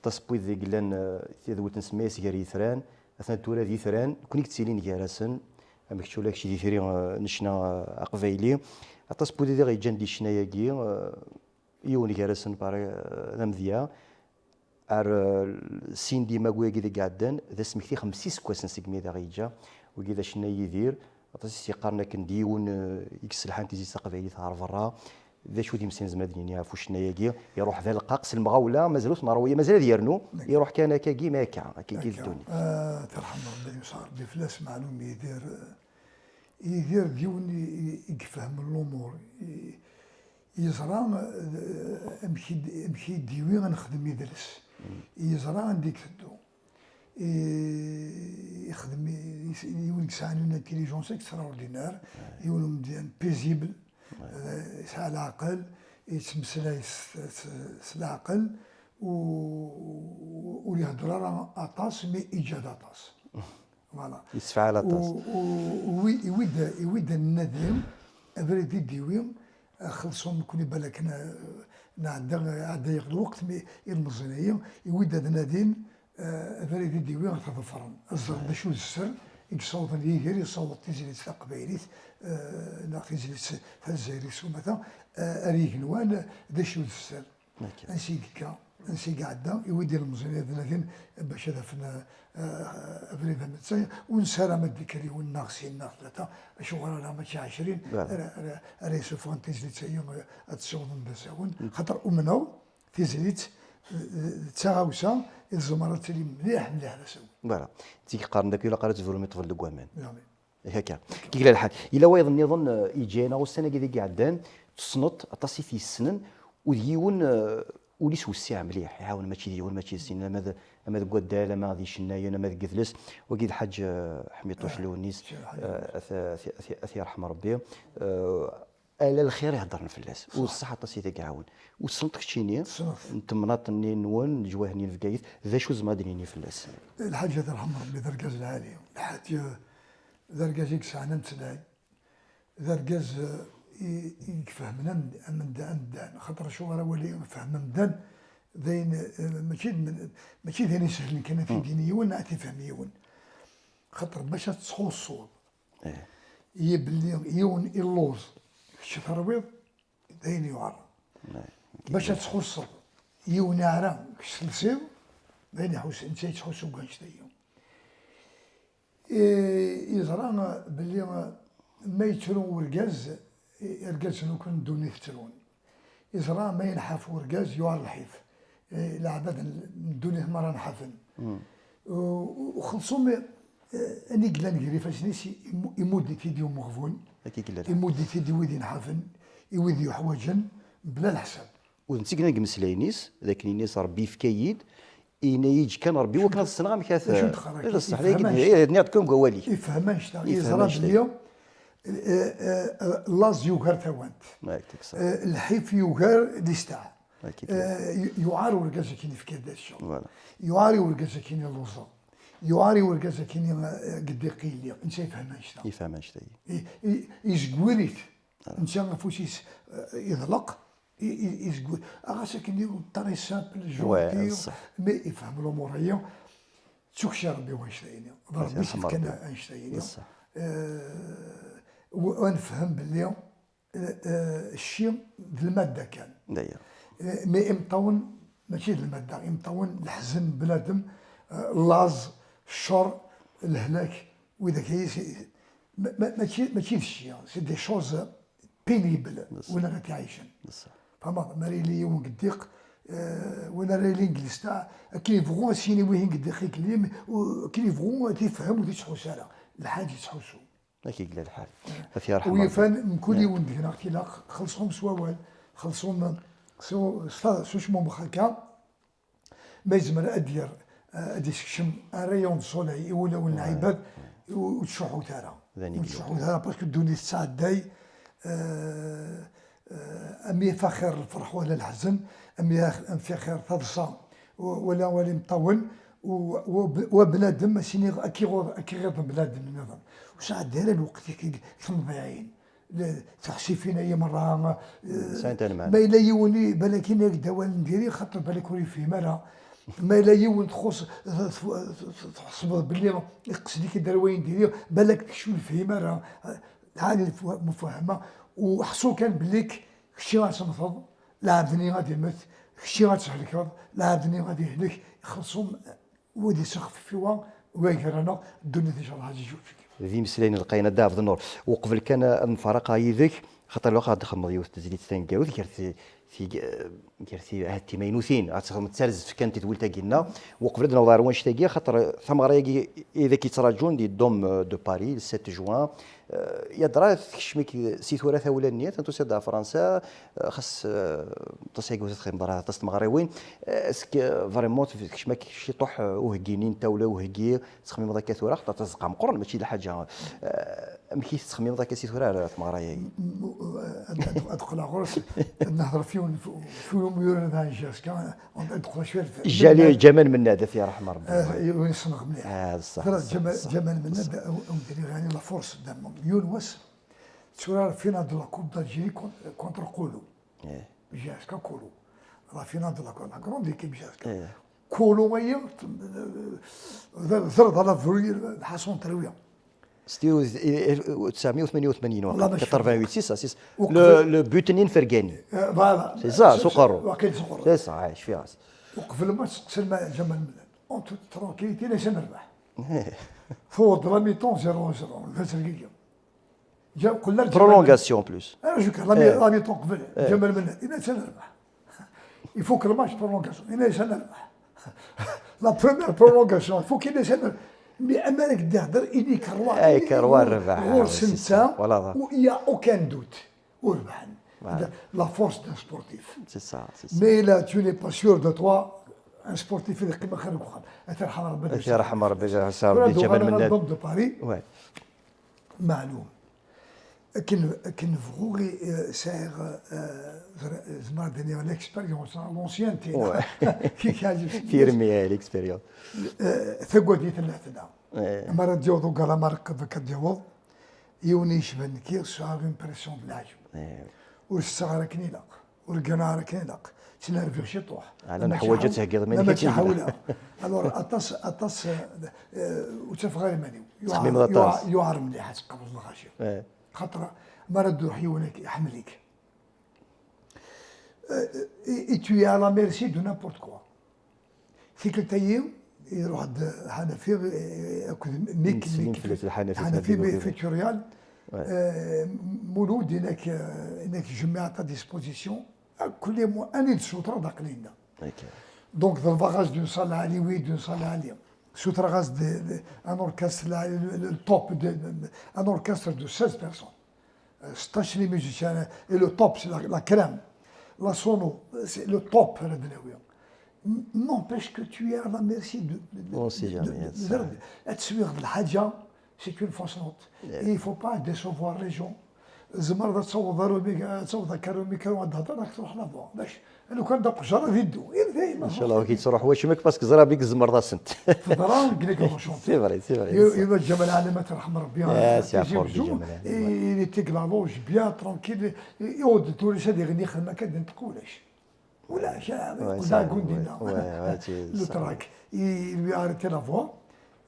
aṭas n wid i yellan, eh, tadwilt nsemma-yas gar yitran, atan tura d itran, nekkni i yettilin gar-asen, am kečč ula kečč d itri, eh, n ccna, eh, aqbayli. Aṭas n wid i ɣ-yeǧǧan di ccna-agi, eh, yiwen gar-asen, pare, eh, d amedya. Ar, eh, sin dima wagi i iɛeddan, d asmekti xemsa iseggasen segmi d aɣ-yeǧǧa, wagi d acennay Yidir, aṭas i s-yeqqaren akken d yiwen, eh, i yesselḥan tizlit taqbaylit ɣer berra. D acu d imeslayen nezmer ad d-nini ɣef ucennay-agi? Iruḥ d aleqqaq s lemɣawla, mazal ur t-nerwi, mazal ad yernu, iruḥ kan akkagi, ma akka, akkagi d ddunit. Ah, terḥem Rebbi, yusa Rebbi fell-as, meɛlum Yidir, eh, Yidir d yiwen i, i, i ifehmen lumuṛ. I, yeẓra, eh, amek i d-, amek i d-iwi ad nexdem idles. Yeẓra anda i iteddu. I, ixdem i, i, yiwen i yesɛan une intelligence extraordinaire, yiwen umedyan paisible, eh, yesɛa leɛqel, yettmeslay s, s, s leɛqel, u, u, ur ihedder ara aṭas, mi iǧǧa-d aṭas. Voilà. Yessefɛal aṭas. U, u, u, iwi-, iwi-d, iwi-d ad nnadi, abrid i d-iwi, xelṣum nekkni balak n-, nɛedda, ɛedda-yaɣ lweqt, mi ilmeẓyen-agi, iwi-d ad nadin, eh, abrid i d-iwi ad t-ḍefren. Ad ẓren d acu d sser i yessawḍen Yidir, yessaweḍ tizlit taqbaylit, eh, neɣ tizlit tazzayrit s umata, eh, ar yigenwan, d acu d sser. Ansi i yekka, ansi i iɛedda, iwi-d ilmeẓyen ad nadin bac ad afen, eh, abrid am netta, ur nessaram ad d-ikker yiwen neɣ sin neɣ tlata, acuɣer ala mačči ɛecrin, ara, ara, ara yessufɣen tizlit-agi, eh, ad ssiwḍen d asawen, xaṭer umneɣ tizlit, eh, d taɣawsa i tzemmer ad tili mliḥ, mliḥ d asawen. Voilà. Zik qqaren-d akk ilaq ara tebrum i ṭṭbel deg waman. Akka. Kik la lḥal. Yella wayeḍ nniḍen, eh, yeǧǧa-yaneɣ ussan-agi d i iɛeddan, tessneḍ aṭas i t-yessnen, u d yiwen, eh, ul-is wessiɛ mliḥ, iɛawen mačči d yiwen, mačči d sin, ama d, ama deg waddal, ama d icennayen, ama deg yidles. Wagi d Lḥaǧ, eh, Ḥmiṭuc Lewnis, eh, at, at, at, at yerḥem Rebbi. Eh, ala lxir i heddren fell-as. U d ṣṣeḥ aṭas i t-iɛawen. U tessneḍ keččini, n temnaḍt-nni nwen, leǧwah-nni n Bgayet, d acu zemreɣ ad d-nini fell-as? Lḥaǧ ad yerḥem Rebbi, d argaz lɛali. Lḥaǧ, eh, d argaz i yesɛan ameslay, d argaz, eh, i, i ifehmen am-, amedda-, ameddan, xaṭer acuɣer awal ifhem ameddan, d ayen, eh, mačči d men-, mačči d ayen isehlen kan ad t-id-yini yiwen, ad t-ifhem yiwen. Xaṭer bac ad tettḥussuḍ i belli yiwen illuẓ, kečč terwiḍ, d ayen yuɛren. Bac ad tḥusseḍ yiwen iɛra, kečč telsiḍ, d ayen iḥuss, netta yettḥussu deg wannect-agi. I, yeẓra belli ma yettru urgaz, i, irgazen akk n ddunit ttrun. Yeẓra ma yenḥaf urgaz, yuɛer lḥif. I, leɛbad n, n ddunit merra nḥafen. U, u xelṣum, eh, ani yellan gar ifassen-is, imu-, imudd-it-id i umeɣbun, imudd-it-id i wid inḥafen, i wid yuḥwaǧen, bla leḥsab. U d netta i yellan deg imeslayen-is, d akken ini-as Ṛebbi yefka-yi-d, ini-yi-d kan Ṛebbi wakken ad ssneɣ amek ad... Acu d-qqar akka? Nniɣ-d kan deg wawal-ik. Ifhem annect-a. Yeẓra belli, eh, eh, eh, laẓ yugar tawant. Eh, lḥif yugar listeɛ. Eh, yu-, yuɛer urgaz akken yefka-d ccɣel. Yuɛer i urgaz akken illuẓeɣ. Yuɛer i urgaz akken i, eh, geddiq i lliɣ. Netta yefhem annect-a. Yefhem annect-agi. I, i, izgwir-it. Netta afus-is, eh, iḍleq, i, i, izgwir. Ɣas akken i très simple, gentil, mais ifhem lumuṛ-agi. Ttukci Ṛebbi wannect-ayini. D Ṛebbi i s-ifkan annect-ayini. Eh, u-, ad nefhem belli eh, eh, cci d lmadda kan. Eh, mais imeṭṭawen mačči d lmadda, imeṭṭawen leḥzen n bnadem, eh, laẓ, ccer, lehlak, widak-agi si-, ma-, ma-, mačči, mačči d cci, c'est des choses pénibles, win ara t-iɛicen. Fehmeḍ, mi ara yili yiwen geddiq, eh, win ara yilin deg lestaɛ, akken yebɣu ad s-yini wihin geddiq i yelli, u-, akken yebɣu ad t-ifhem ur t-ittḥus ara. Lḥaǧ yettḥussu. Akka i yella lḥal. Ad t-yerḥem Ṛebbi. U yufan mkul yiwen deg-neɣ tilaq, xelṣum s wawal, xelṣum s, s, s ucmumex akka, ma yezmer ad d-yerr, ad d-isekcem un rayon de soleil i wulawen n lɛibad, ur, ur ttcuḥḥut ara. Ur ttcuḥḥut ara, parce que ddunit tettɛedday, eh, Eh, am yaf axir lferḥ wala leḥzen, am yaf, am yaf axir taḍsa, wa-, wala, wala imeṭṭawen, u, u, wa bnadem, ad s-iniɣ, ad k-iɣiḍ, ad k-iɣiḍ bnadem nniḍen. Ur sɛeddi ara lweqt-ik deg temḍiɛin, le-, tiḥsifin-agi merra, eh, ma yella yiwen i, balak ini-ak-d awal n diri, xaṭer balak ur yefhim ara. Ma yella yiwen txuṣ, t-, t-, t-, tḥesbeḍ belli iqsed-ik-id ar wayen diri, balak tekcem ur yefhim ara. Lɛali lfu-, mufahama, u ḥṣu kan belli k-, kečči ad temmteḍ, lɛebd-nni ad immet, kečči ad thelkeḍ, lɛebd-nni ad ihlek, ixelṣum, wa d-isexfef i wa, wa gar-aneɣ, ddunit inchallah ad iǧǧuǧǧeg. D imeslayen lqayen a Dda Ɛebdennur. Uqbel kan ad nfaraq yid-k, xaṭer ilaq ad d-txedmeḍ yiwet n tezlit taneggarut gar ti-, ti-, gar ti-, ahat timaynutin, ad txedmeḍ d tarzeft kan tedwilt-agi-nneɣ. Uqbel ad d-naweḍ ɣer wannect-agi, axaṭer tameɣra-agi i d ak-yettraǧun di Dôme de Paris, le sept juin, Eh, yeḍra tekcem-ik si tura tawla-nni, atan tusiḍ-d ɣer Fransa, eh, xas, eh, aṭas aya ur txedmeḍ ara aṭas n tmeɣriwin, eh, est-ce que vraiment tekcem-ak ciṭuḥ, eh, uheggi-nni n tawla, uheggi, tettxemmimeḍ akka tura, xaṭer tazeqqa meqqren, mačči d lḥaǧa, eh, amek i tettxemmimeḍ akka si tura ar tmeɣra-agi? M-, m-, ad, ad, ad qqleɣ ɣur-s, ad nehder f yiwen, f, f yiwen n umyurar d Anjaska, Ǧǧali Ǧamal Mennad, ad t-yerḥem Ṛebbi. Eh, yiwen ssneɣ mliḥ. Ah, d ṣṣeḥ, d ṣṣeḥ, Ǧamal, d ṣṣeḥ. Ǧamal Mennad, d ṣṣeḥ. Aw-, aw-, d-nniɣ, yani, la force d'un homme. Yiwen wass, tturar final de la Coupe d'Algérie con-, contre Koulou. Eh. J S K Koulou. La finale de la Coupe, la grande équipe J S K. Eh. Koulou, ayi, d, d, d, d la vrille, d Ḥasan Trawi. C'était au, au, au تسعمية وثمانية وثمانين, والله ما quatre-vingt-huit, c'est ça, c'est ça. Le, le but-nni n Fergani. Euh, voilà. C'est ça, s uqerru. Waqil s uqerru. C'est ça, ouais, je suis... Uqbel ma tseqsi Ǧamal Mennad, en toute tranquillité, nnan-as ad nerbeḥ. Tuweḍ la mi-temps zéro zéro, d azreg-agi. Ǧa, qella Ǧamal Mennad. Prolongation en plus. Ah, je crois, la mi-, eh, la mi-temps qbel, eh, Ǧamal Mennad, nnan-as ad nerbeḥ. Ifuk le match, prolongation, nnan-as ad nerbeḥ. La première prolongation, ifuk, nnan-as ad nerbeḥ. Mais amer ak-d-ihder, ini-k rwa, eh, ini-k rwa, rwa rrbeḥ, ɣur-s netta, c'est ça. Voilà, voilà. Il y a aucun doute. Ur rebḥen. Voilà. La force d'un sportif. C'est ça, c'est ça. Mais là, tu n'es pas sûr de toi, un sportif, il est comme un... Ad t-yerḥem Ṛebbi, ad t-yerḥem Ṛebbi, Ǧamal Mennad. Dôme de Paris. Ouais. Maɛlum. Akken, akken bɣuɣ i, eh, sɛiɣ, eh, zra-, zemreɣ ad d-iniɣ l'expérience, hein, l'ancienneté. Ouais. Kik ɛajeb. Firmi, eh, l'expérience. Eh, taggadi tella tella. Eh. Mi ara d-yaweḍ ugaram ara qqed akka d-yaweḍ, yiwen i yecban nekki, sɛiɣ une pression d leɛǧeb. Eh. Ur setteɣ ara akken ilaq, ur gganeɣ ara akken ilaq. Ttnerviɣ ciṭuḥ. Ala, neḥwaǧ ad theggiḍ iman-ik. Mačči ḥawla. Alors, aṭas, aṭas, eh, eh, ur ttafeɣ ara iman-iw. Tettxemmimeḍ aṭas. Yuɛer mliḥ ad teqqameḍ lɣaci. Eh. Xaṭer, mi ara d-iruḥ yiwen, iḥemmel-ik. Eh, eh, et tu es à la merci de n'importe quoi. Tikkelt-agi, iruḥ-d Ḥanafi, eh, akked Mik, Mik, Mik, Mik, Ḥanafi, Ḥanafi, Ḥanafi, Mik, Mik, Futurial. Ouais. Eh, Mulud, inak, eh, inak, je mets à ta disposition. Akk les moyens, anida d-sutreḍ aql-i dinna. Ok. Donc, d lbarrage d'une salle à Ali, oui, d'une salle à Ali. Sutreɣ-as de, de, un orchestre, la, le, le top, de, de, de, un orchestre de seize personnes. Euh, seṭṭac les musiciens, et le top, c'est la, la crème. La sono, c'est le top, ara d-nawi. N-, n'empêche que tu es à la merci de, de, de, on sait jamais, ça. Ad teswiɣ d lḥaǧa, c'est une fausse note. Yeah. Et il faut pas décevoir les gens. Tzemreḍ ad tawḍeḍ ar umi-, ad tawḍeḍ akka ar umikru, ad d-thedreḍ, ad k-truḥ la voix. D acu? Lukan d aqejjar ad iddu. Inchallah, ur k-yettruḥ wacemma, parce que ẓriɣ belli tzemreḍ-asent. Teḍra deg les grands chanteurs. C'est vrai, c'est vrai. Yuba Ǧamal Ɛli, ma t-yerḥem Ṛebbi, ah, si Ɛfu Ṛebbi Ǧamal Ɛli, ouais. Il était de la loge, bien tranquille, et, et au-delà, tura ad iɣenni, xedma kan, d-inṭeq ulac. Ulac, ah, ouais, ça, ouais, ouais, ouais, le track. Il lui a arrêté la voix.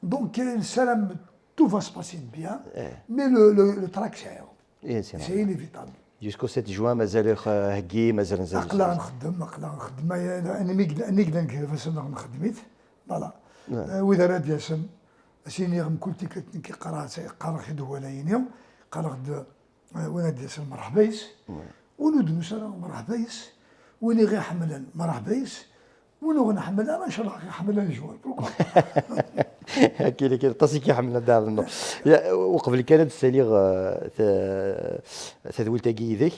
Donc, euh, nessaram, tout va se passer bien, eh, mais le, le, le track, c'est, eh, c'est normal. C'est inévitable. Jusqu'au sept juin, mazal, euh, heggi, mazal, mazal. Aql-aɣ nxeddem, aql-aɣ nxeddem, ay, ayen i yellan, ayen i yellan deg ifassen-nneɣ nxeddem-it. Voilà. Ouais. Euh, wid ara d-yasen, ad s-iniɣ mkul tikkelt nekk qqareɣ, qqareɣ-t-id wala-yini, qqareɣ-d, euh, win ad d-yasen, merḥba yes. Ouais. Win ur d-nusi ara, merḥba yes. Win i ɣ-iḥemmlen, merḥba yes. Win ur ɣ-nḥemmel ara, ncallah ɣ-iḥemmel ad nejwer. Pourquoi? Akken, akken, aṭas i k-iḥemmlen a Dda Ɛebdennur. Ya, uqbel kan ad d-ssaliɣ, eh, ta-, tadwilt-agi yid-k,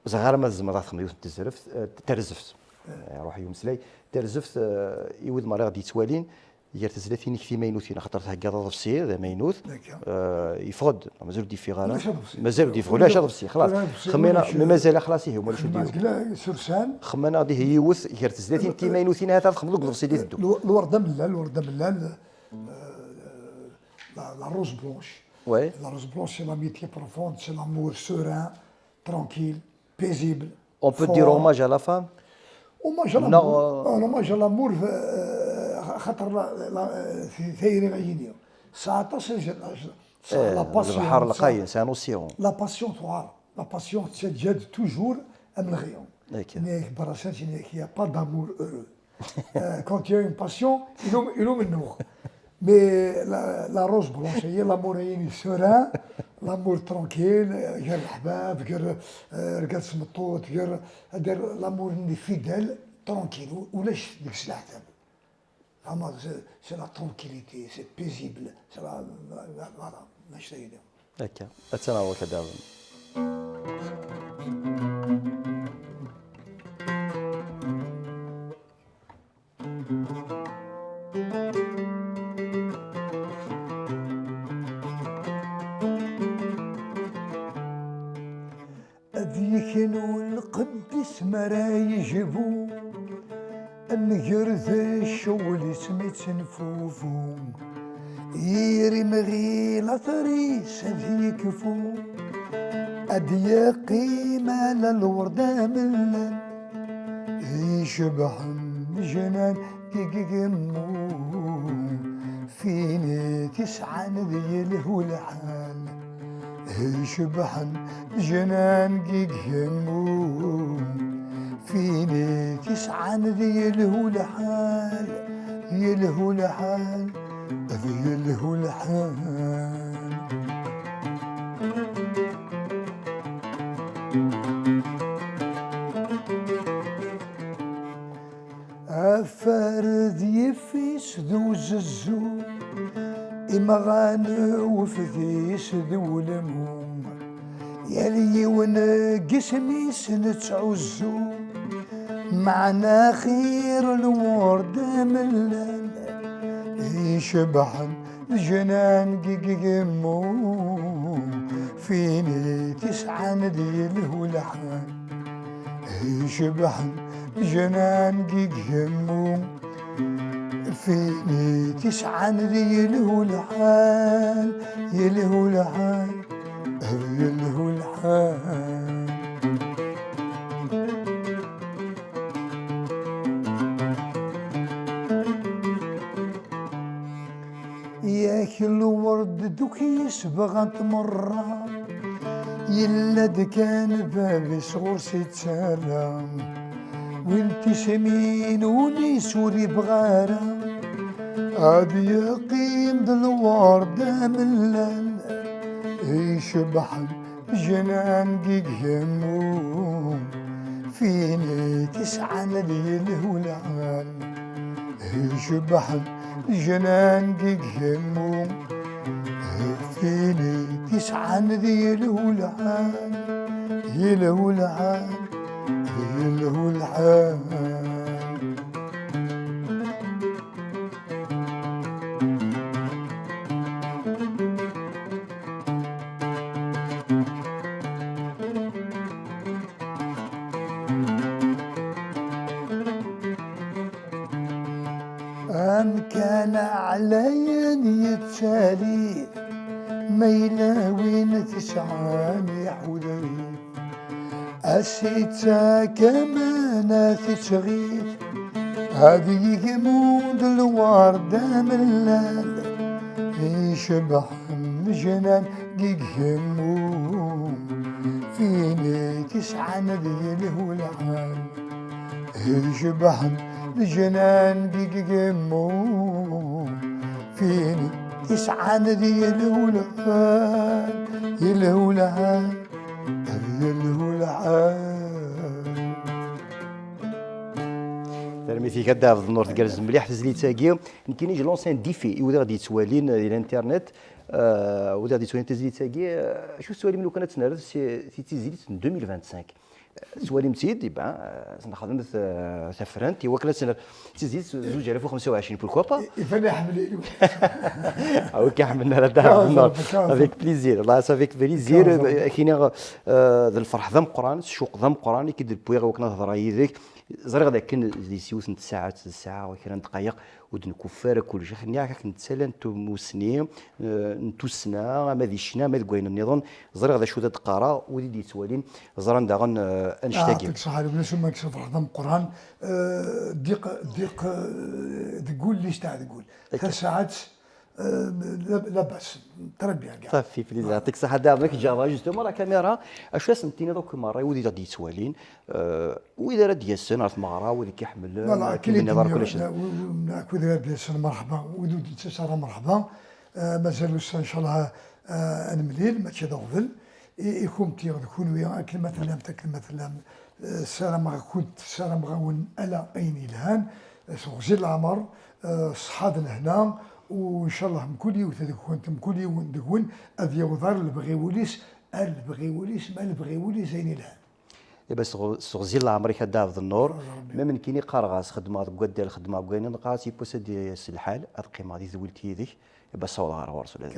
ẓriɣ ara ma tzemreḍ ad texdmeḍ yiwet n tezreft, eh, tarzeft. Eh, ruḥ i umeslay. Tarzeft, eh, i wid merra ɣ-d-yettwalin, gar tezlatin-ik timaynutin, axaṭer theggaḍ aḍebsi d amaynut, eh, yeffeɣ-d, mazal ur d-yeffiɣ ara. Ulac aḍebsi. Mazal ur d-yeffeɣ ulac aḍebsi, xlaṣ. Ulac aḍebsi, xemmina, ulac, mais mazal xlaṣ ihi, ulac ur d-yeffeɣ. Xemmina dihi yiwet gar tezlatin timaynutin, ahat ad texdmeḍ deg uḍebsi di teddu. L-, l-, lwerd amellal, lwerd amellal, euh, la, la rose blanche. Ouais. La rose blanche, c'est l'amitié profonde, c'est l'amour serein, tranquille, paisible, fort. On peut dire hommage à la femme ? Hommage à l'amour. Non, euh, un hommage à l'amour, euh, xaṭer la, la, euh, tayri-agi-nni. Tesɛa aṭas n, eh, la passion, lebḥer lqayen, c'est un océan. La passion tuɛer. La passion tettaǧǧa-d toujours amelɣi. Akken. Nniɣ-ak, Brassens, nniɣ-ak, il y a pas d'amour heureux. Euh, quand il y a une passion, il y a, il y a un amour. Mais la, la rose blanche, c'est l'amour serein, l'amour tranquille, euh, gar leḥbab, gar, euh, rrgel d tmeṭṭut, gar, c'est-à-dire l'amour fidèle, tranquille, u-, ulac deg-s leɛtab. Vraiment, c'est, c'est la tranquillité, c'est paisible, c'est la, la, la, voilà, mačči d ayen. Akka, attan ɣer-k a Dda Ɛebdennur. Ad yeknu lqedd-is mi ara yejbu, nnger d ccɣel-is mi ttenfufu. Yir imɣi later-is ad yekfu, ad yeqqim ala lwerd amellal. Icebḥen leǧnan deg igemmu, f win i t-isɛan ad yelhu lḥal. Icebḥen leǧnan deg igemmu, f win i t-isɛan ad yelhu lḥal, yelhu lḥal, ad yelhu lḥal. Afar d yifis d uzezzu, imɣan ufdis d ulmu. Yal yiwen deg isem-is nettɛuzzu, meɛna xir lwerd amellal, icebḥen leǧnan deg igemmu, f win i t-isɛan ad yelhu lḥal. Icebḥen leǧnan deg igemmu, f win i t-isɛan ad yelhu lḥal, yelhu lḥal, ad yelhu lḥal. Dduk-is bɣan-t merra, yella-d kan bab-is ɣur-s ittarra. Win tismin ul-is ur ibɣa ara, ad yeqqim d lwerd amellal, icebḥen jnan deg yigemmu, f win i t-isɛan ad yelhu lḥal. Icebḥen jnan deg yigemmu, f win i t-isɛan ad yelhu lḥal, yelhu lḥal, yelhu lḥal. Amkan ɛlayen yettali, ma yella win tesɛan iḥudri. Ass ittak aman ad t-ittɣit, ad yegmu d lwerd amellal, icebḥen leǧnan deg yigemmu, f win i t-isɛan ad yelhu lḥal. Icebḥen leǧnan deg yigemmu, f win i t-isɛan ad yelhu lḥal, yelhu lḥal. Ad yelhu lḥal. Tanemmirt-ik a Dda Ɛebdennur, tgerrez mliḥ tezlit-agi. Nekkini, je lance un défi i wid i ɣ-d-yettwalin di l'internet, euh, wid i ɣ-d-yettwalin tizlit-agi, euh, acu tettwalim lukan ad tt-nerret si, si tizlit n deux mille vingt-cinq? Tettwalim-tt-id, eh ben, euh, nexdem t-, euh, tafrant, i wakken ad tt-nerr tizlit zuǧ alaf u xemsa u ɛecrin, pourquoi pas? Iban iḥemmel-iyi. Ah, ur k-iḥemmel ara Dda Ɛebdennur. Avec plaisir, والله, c'est avec plaisir. Ak-iniɣ, euh, d lferḥ d ameqqran, s ccuq d ameqqran i k-id-wwiɣ i wakken ad hedreɣ yid-k. Ẓriɣ d akken di s yiwet n tsaɛet, d ssaɛa u kra n ddqayeq, ur d-nkuffar ara kullec. Nniɣ-ak akken d tala n tmusni, eh, n tussna, ama di ccna, ama deg wayen nniḍen. Ẓriɣ d acu d ad d-qqareɣ, wid i d-yettwalin ẓran daɣen, eh, annect-agi. Yeɛṭik ṣṣeḥḥa, Lewnis, ma ksefreɣ d ameqqran, eh, diq, diq, eh, deg wul, lista deg wul. Tasaɛet, eh, la, la bas, très bien, gars. Safi, plaisir. Yeɛṭik ṣṣeḥḥa, Dda Ɛebdennur, ad k-ǧǧeɣ juste, ma la caméra, acu ad sen-tiniḍ akk i merra i wid i ɣ-d-yettwalin, eh, wid ara d-yasen ɣer tmeɣra, wid i k-iḥemmlen, voilà, akken i d-nniḍ ara kullec. Wid ara d-yasen, merḥba, wid ur d-yettas ara, merḥba. Eh, mazal ussan, ncallah, eh, ad nemlil, mačči d aɣbel. I, i kumti d kunwi, akken ma tellamt, akken ma tellam, eh, ssarameɣ-kunt, ssarameɣ-awen ala ayen yelhan, eh, s uɣzil leɛmer, eh, ṣṣeḥḥa d lehna, u ncallah mkul yiwet deg-kunt, mkul yiwen deg-wen ad yaweḍ ar lebɣi wul-is, ar lebɣi wul-is, ma lebɣi wul-is ayen yelhan. Eh ben, s uɣ-, s uɣzil leɛmer-ik a Dda Ɛebdennur. Ṛebbi. Même nekkini qqareɣ-as, xeddmeɣ deg waddal, xeddmeɣ deg wayen, qqareɣ-as yiwwas ad d-yas lḥal, ad qqimeɣ di tedwilt yid-k. Eh ben, ssawḍeɣ ɣer ɣur-s ula d.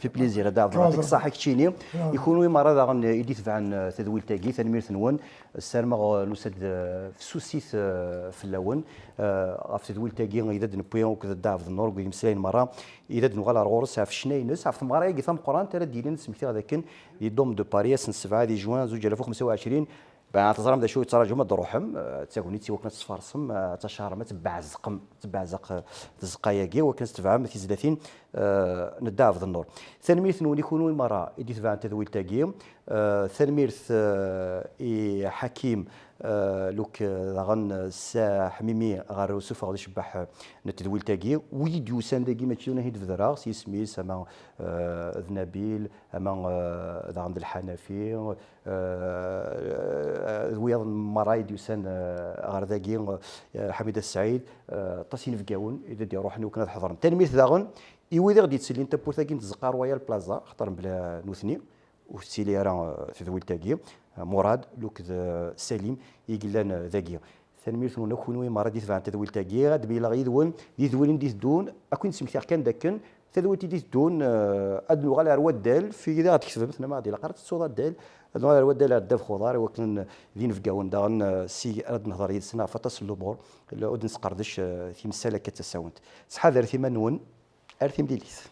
Fait plaisir a Dda Ɛebdennur. Yeɛṭik ṣṣeḥḥa keččini. I kunwi merra daɣen i d-itebɛen, eh, tadwilt-agi, tanemmirt-nwen. Ssarameɣ, eh, nusa-d, eh, fessusit, eh, fell-awen. Eh, ɣef tedwilt-agi i d ad d-newwi akked Dda Ɛebdennur deg imeslayen merra, i d ad d-nuɣal ɣer ɣur-s ɣef ccna-ines, ɣef tmeɣra-agi tameqqrant ara d-yilin, smektiɣ dakken di Dôme de Paris, ass n sebɛa di juin zuǧ alaf u xemsa u ɛecrin. Ben, teẓram d acu i tettṛaǧum, ad d-truḥem, eh, d tagnit i wakken ad tesfarsem, eh, ad tcaṛem, ad tebbeɛzqem, tebbeɛzaq, eh, tzeqqa-agi, wakken ad tebɛem tizlatin, eh, n Dda Ɛebdennur. Tanemmirt-nwen i kunwi merra i d-itebɛen tadwilt-agi. Eh, tanemmirt, eh, i Ḥakim, eh, Luk, eh, daɣen, eh, Ssaḥmimi ɣer usufeɣ d icebbeḥ, eh, n tedwilt-agi. Wid i d-yusan dagi mačči d yiwen i d-bedreɣ s yisem-is, ama, eh, d Nabil, ama, eh, daɣen d Lḥanafi, eh, d wiyaḍ merra i d-yusan, eh, ɣer dagi, eh, Ḥamida Ssaɛid, eh, aṭas inebgawen i d ad d-iruḥen i wakken ad ḥeḍren. Tanemmirt daɣen i wid i ɣ-d-yettellin tawwurt-agi n tzeqqa Royal Plaza, axaṭer mebla nutni ur tettili ara, eh, tedwilt-agi, eh, Murad, Luk d, eh, Salim i yellan, eh, dagi. Tanemmirt-nwen akk kunwi merra d-itebɛen tadwilt-agi, ad d-mlileɣ yid-wen di tedwilin d-iteddun, ad ken-id-smektiɣ kan dakken tadwilt i d-iteddun, eh, ad nuɣal ar waddal, f wid i ɣ-d-ketben, tenna ma ad ilaq ara tettuḍ addal, ad nuɣal ar waddal ar ddabex uḍar, i wakken d inebgawen daɣen, eh, si ara d-nehḍer yid-sen ɣef aṭas n lumuṛ, ur d-nesqerdec, eh, timsal akka d tasawent. Ttḥadaret iman-nwen, ar timlilit.